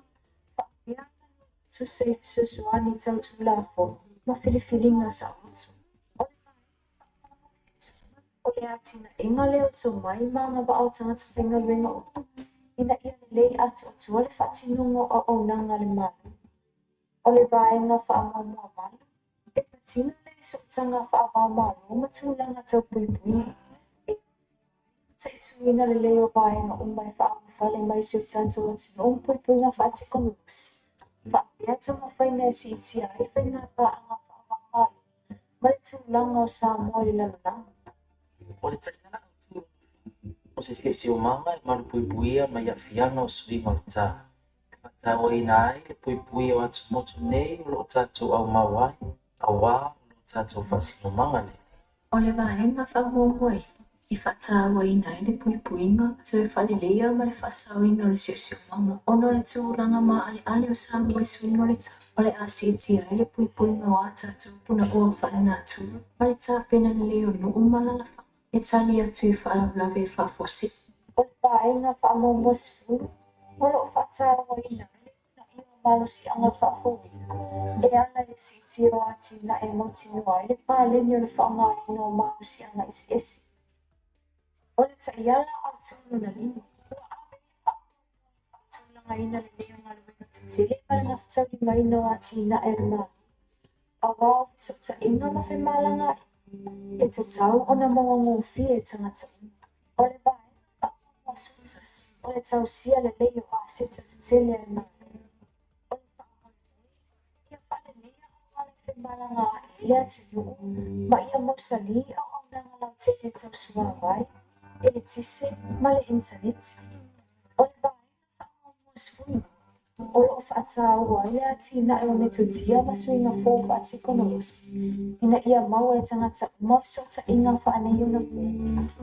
faapea avanoa tutusa i fesoasoani tau tulafono ma filifiliga saoloto. O le vaega faamuamua fitu, o le atinaeina lea o tomai ma agavaa o tagata faigaluega uma ina ia lelei atoatoa le faatinoga o auaunaga a le Malo. O le vaega faamuamua valu, e patino lea i sootaga faava-o-Malo ma tulaga tau puipuiga, e aofia ai le mataituina lelei o vaega uma e faaulufale mai i si o tatou atunuu ma puipuiga faatekonolosi, faapea taumafaiga e siitia ai faiga paaga faava-o-Malo ma le tulaga o Samoa i le lalolagi. O le Taiala Autū Lona Fa, o se siosiomaga e malupuipuia mai aafiaga o suiga o le tā, e faatauaina ai le puipuia o atumotu nei o loo tatou aumau ai, auā o lo tatou faasinomaga lenei. O le vaega faamuamua iva, e faatauaina ai le puipuiga toe faaleleia ma le faasaoina o le siosiomaga. Ona o le tulaga maaleale o Samoa i suiga o le tau, o le a siitia ai le puipuiga o a tatou punaoa faalenatura ma le tapena lelei o nuu ma alaalafaga e tali atu i faalavelave faafuasei. O le vaega faamuamua 10, o lo o faatauaina ai le uunaia o malosiaga faafouina e ala i le siitia o atinae e mautinoa ai le paleni o le faaaogaina o malosiaga eseese. O le Taiala Autū Lona Lima, ua ave ai le faamuamua i le faatulagaina lelei o galuega tetele ma le gafataulimaina o atinae a le Malo, auā o fesootaiga ma femalagaaiga e tatau ona mauagofie i tagata uma. O le vaega faamuamua 11, o le tausia lelei o aseta tetele a le Malo. O le faamoemoe, ia faaleleia auala e femalagaai ai le atunuu ma ia mausali auaunaga lautele tau suavai, eletise ma le initaneti. O le vaega faamuamua 12, o lo o faataua ai le atinae o metotia ma suiga fou faatekonolosi ina ia maua e tagata uma fesootaiga faaneionapo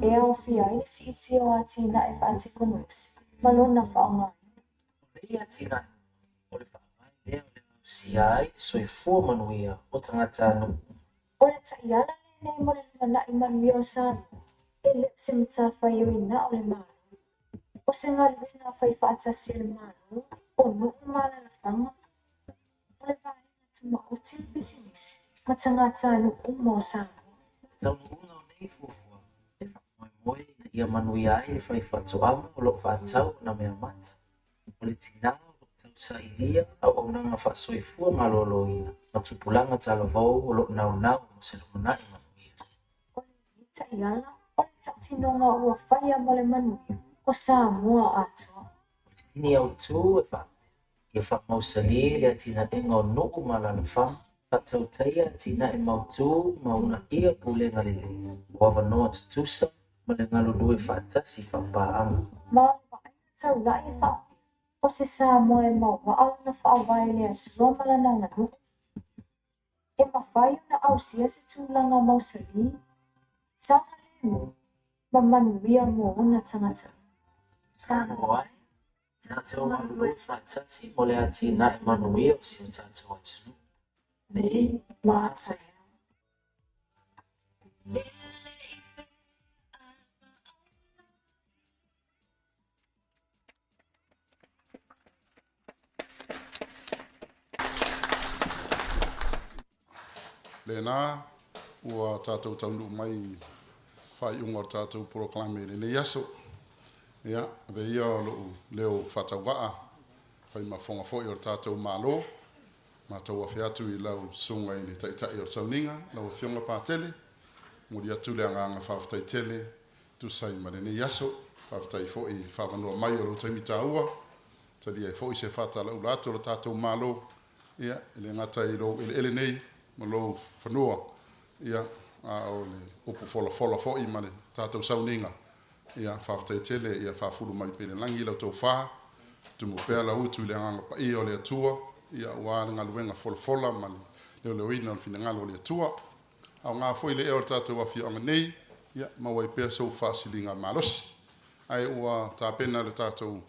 e aofia ai le siitia o atinae faatekonolosi ma lona faaaogaina. O nei atinae uma, o le faavae lea o le a ausia ai le soifua manuia o tagatanuu uma. O le taiala lenei mo le lumanai manuia o Samoa, e le o se matafaioi na o le Malo. O se galuega faifaatasi a le Malo, o nuu ma alaalafaga, o le vaega tumaoti ma pisinisi, ma tagatanuu uma o Samoa. O le taunuuga o nei fuafuaga, e faamoemoe ina ia manuia ai le faifaatoaga o loo faatau ana meamata, o le tinā o loo tausailia auaunaga faasoifua maloloina ma tupulaga talavou o loo naunau mo se lumanai manuia. O lenei taiala o le tautinoga ua faia mo le manuia o Samoa atoa. O le sini autū e faapea, ia faamausalī le atinaeina o nuu ma alaalafaga, faatautaia atinae mautū ma uunaia pulega lelei, o avanoa tutusa ma le galulue faatasi faapaaga. Ma o le vaaiga taulai e faapea, o se Samoa e mauaa lona faavae i le Atua ma lana aganuu, e mafai ona ausia se tulaga mausali, saogalemu ma manuia mo ona tagata uma. Samoa e, tatou galulue faatasi mo le atinae manuia o si o tatou atunuu, nei ma a taeao. Lena ua tatou taunuu mai i faaiuga o le tatou polokalame i lenei aso. Ia, avea ia o lou leo faatauvaa, faimafofoga foi o le tatou Malo, matou afe atu i lau susuga i le Taitai o le Sauniga, lau Afioga Patele, momoli atu le agaga faafetai tele tusa ai ma lenei aso. Faafetai foi i le faaavanoa mai o lou taimi taua, talia ai foi se faatalaula atu o le tatou Malo, ia, e le gata i lou eleele nei ma lou fanua, ia, a o le upu folafola foi ma le tatou sauniga. Ia, faafetai tele, ia faafulu mai pea i le lagi lau tofa, tumu pea lau utu i le agaga paia o le Atua, ia, aua le galuega folafola ma le leoleoina o le finagalo o le Atua. Aoga foi le ea o le tatou afioaga nei, ia, maua ai pea sou faasiligamalosi. Ae ua tapena le tatou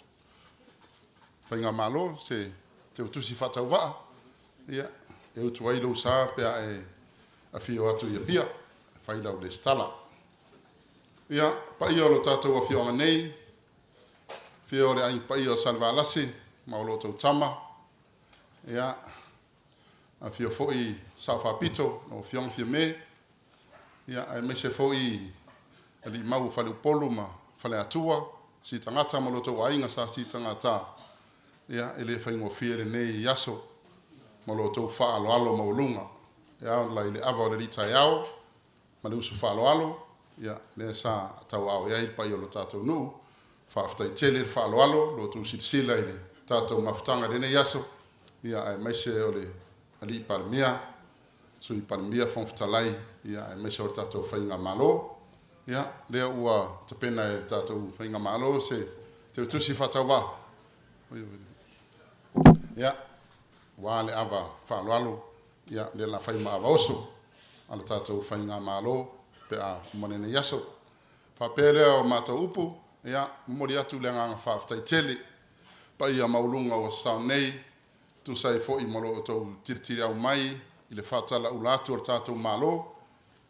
Faigamalo se teutusi faatauvaa, ia, e utu ai lou sa pe a e afio atu i Apia, fai lau lesitala. Ia, paia o lo tatou afioaga nei, afio o le Aiga Paia o Salevalasi ma o lo outou tama, ia, afio foi Sao Faapito, lau Afioga Fiame, ia, aemaise foi alii mau o Faleupolu ma Faleatua, Sitagata ma lo outou aiga sa Sitagata, ia, e le faigofie lenei aso ma lo outou faaaloalo maualuga. E ala i le ava o le alii taeao ma le usu faaaloalo, ia, lea sa tauaao i ai le paia o lo tatou nuu. Faafetai tele le faaaloalo, lo outou silasila i le tatou mafutaga i lenei aso, ia, aemaise o le alii Palemia, Sui Palemia, Fofoga Fetalai, ia, aemaise o le tatou Faigamalo. Ia, lea ua tapena e le tatou Faigamalo se teutusi faatauvaa. Ia, ua le ava faaaloalo, ia, lea la fai ma ava oso a le tatou Faigamalo pe a uma lenei aso. Faapea lea o matou upu, ia, momoli atu le agaga faafetai tele, paia maualuga ua sao nei, tusa ai foi ma lo outou tilitiliau mai i le faatalaula atu o le tatou Malo,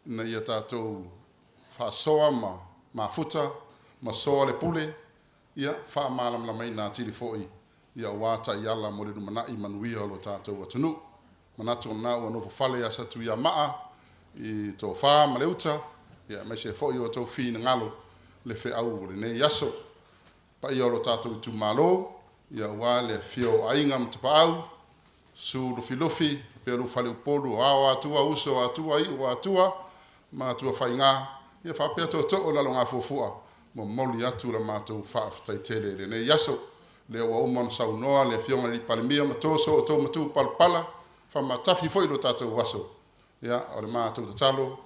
ina ia tatou faasoa ma mafuta ma soa le pule, ia faamalamalamaina atili foi, ia aua taiala mo le lumanai manuia o lo tatou atunuu. Manatu lena ua nofo fale ia Satuiamaa i tofa ma le uta, ia aemaise foi o outou finagalo le feau o lenei aso. Paia o lo tatou itumalo, ia aua le afio o Aiga ma Tapaau, Susu Lufilufi, pea lou Faleupolu, o Ao o Atua, Uso o Atua, Iu o Atua, ma Atua Faiga, ia faapea tootoo o Lalogafuafua, momoli atu la matou faafetai tele i lenei aso. Lea ua uma ona saunoa le Afioga i le Palemia ma toso o outou matu palapala, faamatafi foi lo tatou aso. Ia, o le matou tatalo,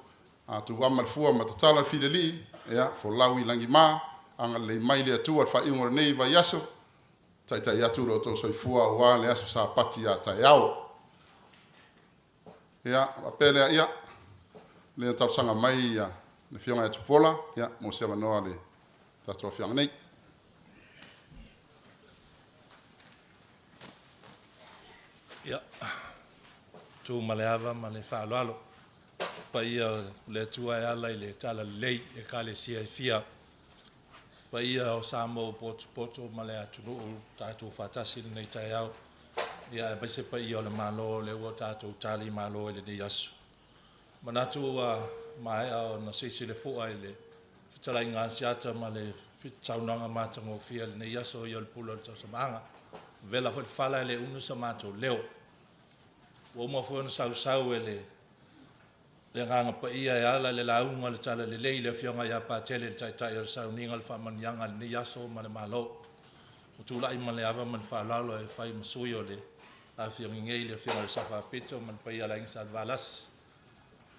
a tuama le fua ma tatala le filelii, ia, folau i lagima, agalelei mai le Atua i le faaiuga o lenei vaiaso, taitai atu lo outou soifua aua le aso Sapati a taeao. Ia, faapea lea, ia, le talosaga mai ia le Afioga ia Tupuola, ia, mo se avanoa le tatou afioaga nei. Ia, tu ma le ava ma le faaaloalo, paia o le Atua e ala i le talalelei i Ekalesia e fia, paia o Samoa ua potopoto ma le atunuu tatou faatasi i lenei taeao, ia aemaise paia o le Malo lea ua tatou tali malo i lenei aso. Manatu ua maea ona silisili fua i le fetalaiga a Asiata ma le saunoaga matagofie i lenei aso, ia o le pule o le tausamaaga. Vela foi le fala e le umi so matou leo. Ua uma foi ona sausau e le Agaga Paia e ala i le lauga o le Talalelei i le Afioga ia Patele, le Taitai o le Sauniga o le Faamanuiaga a lenei aso ma le Malo. Ua tulai ma le ava ma le faaaloalo e fai ma sui o le afioga nei le Afioga i le Sao Faapito ma le paia o le Aiga Salevalasi.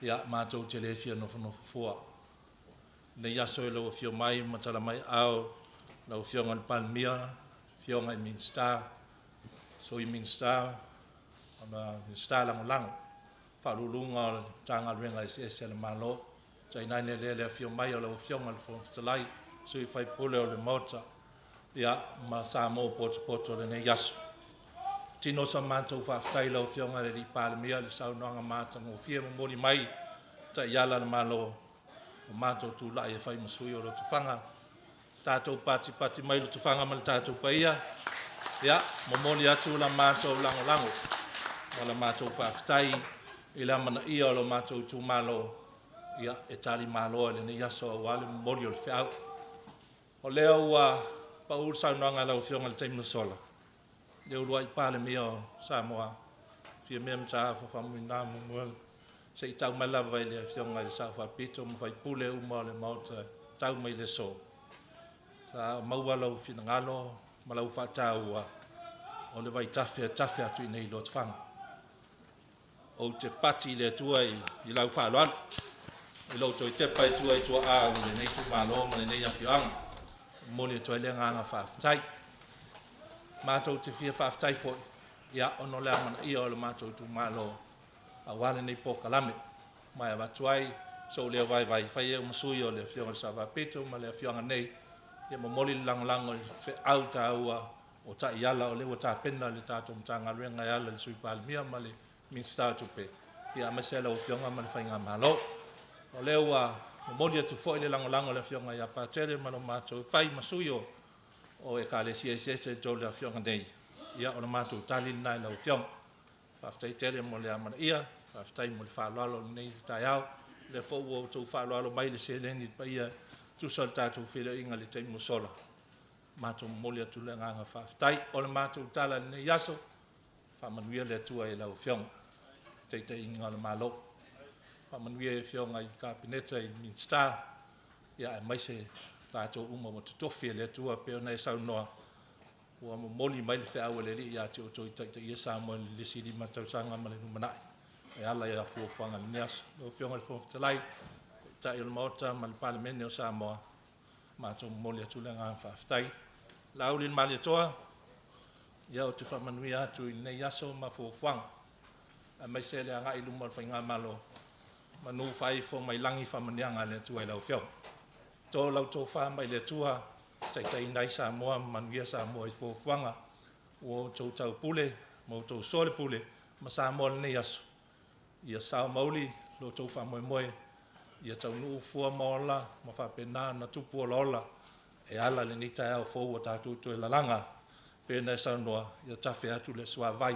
Ia, matou te le fia nofonofo fua. Lenei aso i lau afio mai ma tala mai ao lau Afioga i le Palemia, Afioga i Minisita, Sui Minisita, Minisita Lagolago, Faauluuluga o le Matagaluega eseese a le Malo, tainane lea le afio mai o lau Afioga i le Fofoga Fetalai, sui usufono o le Maota, ia, ma Samoa potopoto o lenei aso. Tino sa matou faafetai lau Afioga i le Palemia i le saunoaga matagofie momoli mai taiala a le Malo, o matou tulai e fai ma sui o Lotofaga. Tatou patipati mai Lotofaga ma le tatou paia, ia, momoli atu la matou lagolago ma la matou faafetai i le amanaia o lo matou itumalo, ia, e talimalo i lenei aso aua le momoli o le feau. O lea ua pau le saunoaga a lau Afioga i le taimi ua sola, le uluai Palemia o Samoa, Fiamē Matafa Faumuina Mulinuu, se i tau mai lava i le Afioga i le Sao Faapito ma faipule uma o le Maota tau mai le aso. Sa maua lou finagalo ma lau faataua o le vaitafe e tafe atu i inei i Lotofaga. Ou te pati i le Atua i lau faaaloalo, i lou toe tepa i tua i tuaa o lenei itumalo ma lenei afioaga. E momoli atu ai le agaga faafetai. Matou te fia faafetai foi, ia, ona o le amanaia o le matou itumalo aua lenei polokalame. Ma e avatu ai sou leo vaivai, e fai ai ma sui o le Afioga i le Sao Faapito ma le afioaga nei, ia momoli le lagolago i feau taua o taiala o lea ua tapena le tatou Matagaluega e ala i le Sui Palemia ma le Minisita o Tupe, ia aemaise lau Afioga ma le Faigamalo. O lea ua momoli atu foi le lagolago a le Afioga ia Patele ma lo matou fai ma sui o Ekalesia eseese i totonu o le afioaga nei, ia o le matou tali lena i lau Afioga. Faafetai tele mo le amanaia, faafetai mo le faaaloalo i lenei taeao. O lea foi ua outou faaaloalo mai i le seleni i le paia e tusa o le tatou feiloaiga i le taimi ua sola, matou momoli atu le agaga faafetai. O le matou tala i lenei aso, faamanuia le Atua i lau Afioga i le taitaiga o le Malo. Faamanuia i Afioga i Kapeneta i Minisita, aemaise tatou uma ua totofi e le Atua pei ona e saunoa, ua momoli mai le feau a le Alii ia te outou e taitaia Samoa i le isi 5 tausaga ma le lumanai e ala i fuafuaga i lenei aso. Lau Afioga i le Fofoga Fetalai, Taitai o le Maota ma le Palemene o Samoa, matou momoli atu le agaga faafetai. Laauli ma le Malietoa, ia ou te faamanuia atu i lenei aso ma fuafuaga, aemaise le agai i luma o le Faigamalo, manu faaifo mai lagi faamanuiaga a le Atua i lau Afioga. To lau tofa mai le Atua, taitaiina ai Samoa ma manuia Samoa i fuafuaga ua outou taupule ma outou soalepule ma Samoa i lenei aso. Ia sao ma uli lo outou faamoemoe, ia taunuu fua ma ola ma faapena ona tupu olaola e ala lenei taeao fou ua tatou toe lalaga, pei ona e saunoa, ia tafe atu le suavai,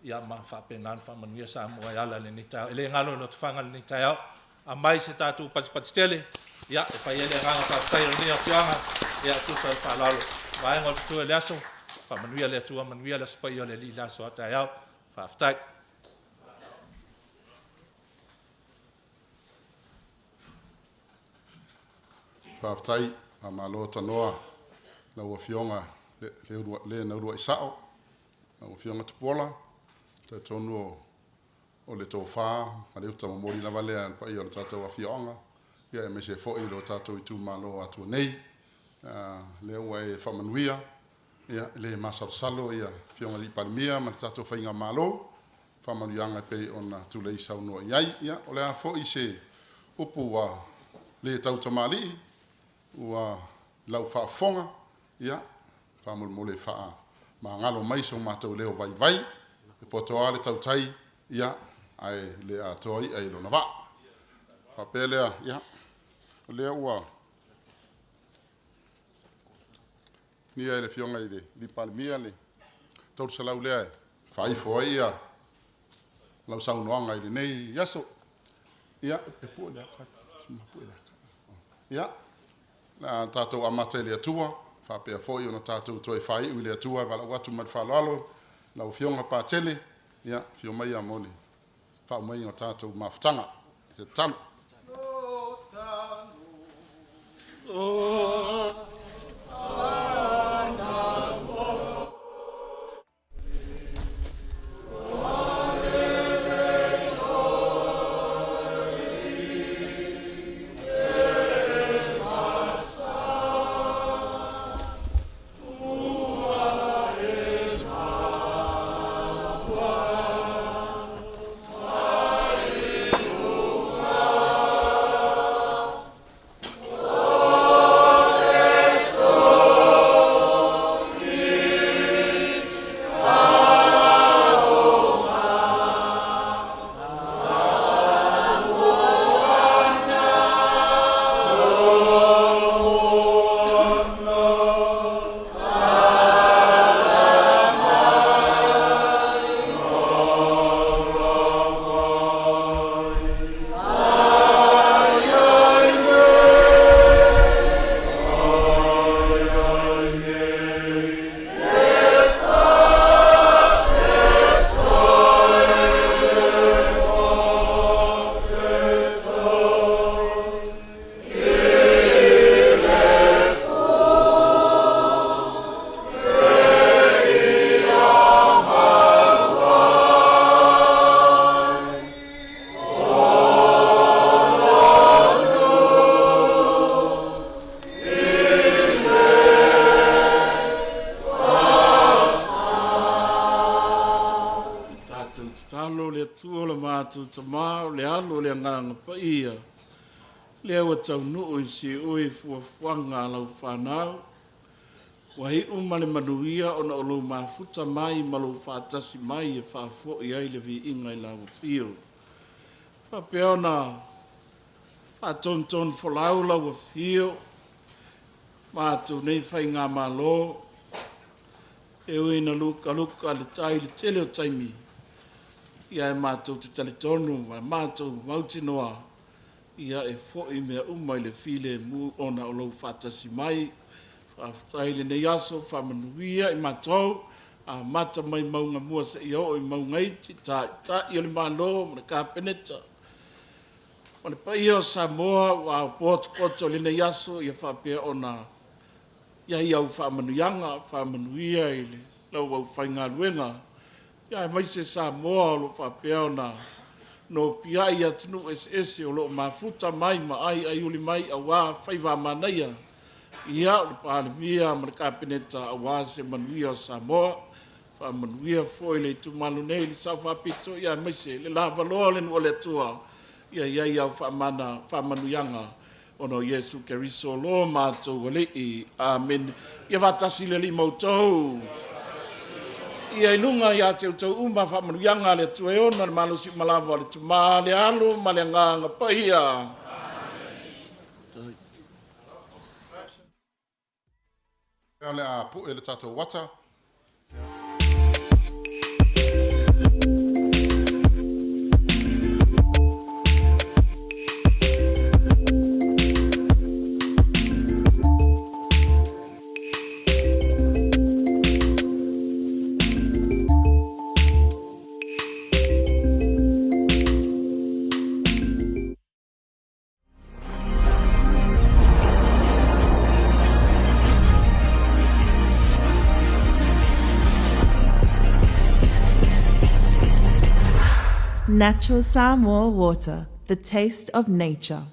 ia ma faapena ona faamanuia Samoa e ala i lenei taeao. E le galo i Lotofaga lenei taeao, aumai se tatou patipati tele, ia, e fai ai le agaga faafetai o lenei afioaga, ia, tusa o le faaaloalo. Vaega o totoe o le aso, faamanuia le Atua, manuia le Aso Paia o le Alii i le aso a taeao. Faafetai. Faafetai, faamalo tanoa lau Afioga le na uluai sao, lau Afioga Tupuola. Talitonu o le tofa ma le uta momoli lava lea le paia o le tatou afioaga, ia aemaise foi lo tatou itumalo Atua nei. Lea ua e faamanuia, ia le masalosalo ia Afioga i le Palemia ma le tatou Faigamalo, faamanuiaga e pei ona tulei saunoa i ai. Ia, o le a foi se upu ua le tautamalii, ua lau faafofoga, ia, faamolemole faamagalo mai so matou leo vaivai, e poto lava le tautai, ia, ae le atoa i'a i lona vaa. Faapea lea, ia, o lea ua nia e le Afioga i le Palemia le 300 lea e faaifo ai ia lau saunoaga i lenei aso. Ia, e pue le aka, pue le aka. Ia, la tatou amata i le Atua, faapea foi ona tatou toe faaiu i le Atua, e valaau atu ma le faaaloalo lau Afioga Patele, ia, afio mai mo le faaumaiga o tatou mafutaga. Se tatalo. tatalo le Atua o le matou Tama, o le Alo o le Agaga Paia, lea ua taunuu i siui fuafuaga a lau fanau, ua iu ma le manuia ona o lou mafuta mai ma lou faatasi mai e faafoi ai le viiga i lau afio. Faapea ona faatonutonu folau lau afio, matou nei faigamalo, e ui ina lukaluka le tai i le tele o taimi, ia e matou te talitonu ma matou mautinoa, ia e foi mea uma i le filemu ona o lou faatasi mai. Faafetai i lenei aso, faamanuia i matou, amata mai mauga mua seia oo i mauga iti, taitai o le Malo ma le Kapeneta, ma le paia o Samoa ua potopoto i lenei aso, ia faapea ona i ai au faamanuiaga, faamanuia i lau aufaigaluega, ia aemaise Samoa o lo o faapea ona nopiai i atunuu eseese o lo o mafuta mai ma aiaiuli mai aua faiva manaia, ia o le Palemia ma le Kapeneta aua se manuia o Samoa. Faamanuia foi le itumalo nei i le Sao Faapito, ia aemaise le lavaloa o le nuu o le Atua, ia i ai au faamanuiaga ona o Iesu Keriso lo matou Alii. Amene. Ia faatasi le Alii ma outou. Ia i luga ia te outou uma faamanuiaga a le Atua e ona le malosi uma lava o le Tama, le Alo ma le Agaga Paia. Amene. O le a pu'e le tatou ata. Natural Samoa water, the taste of nature.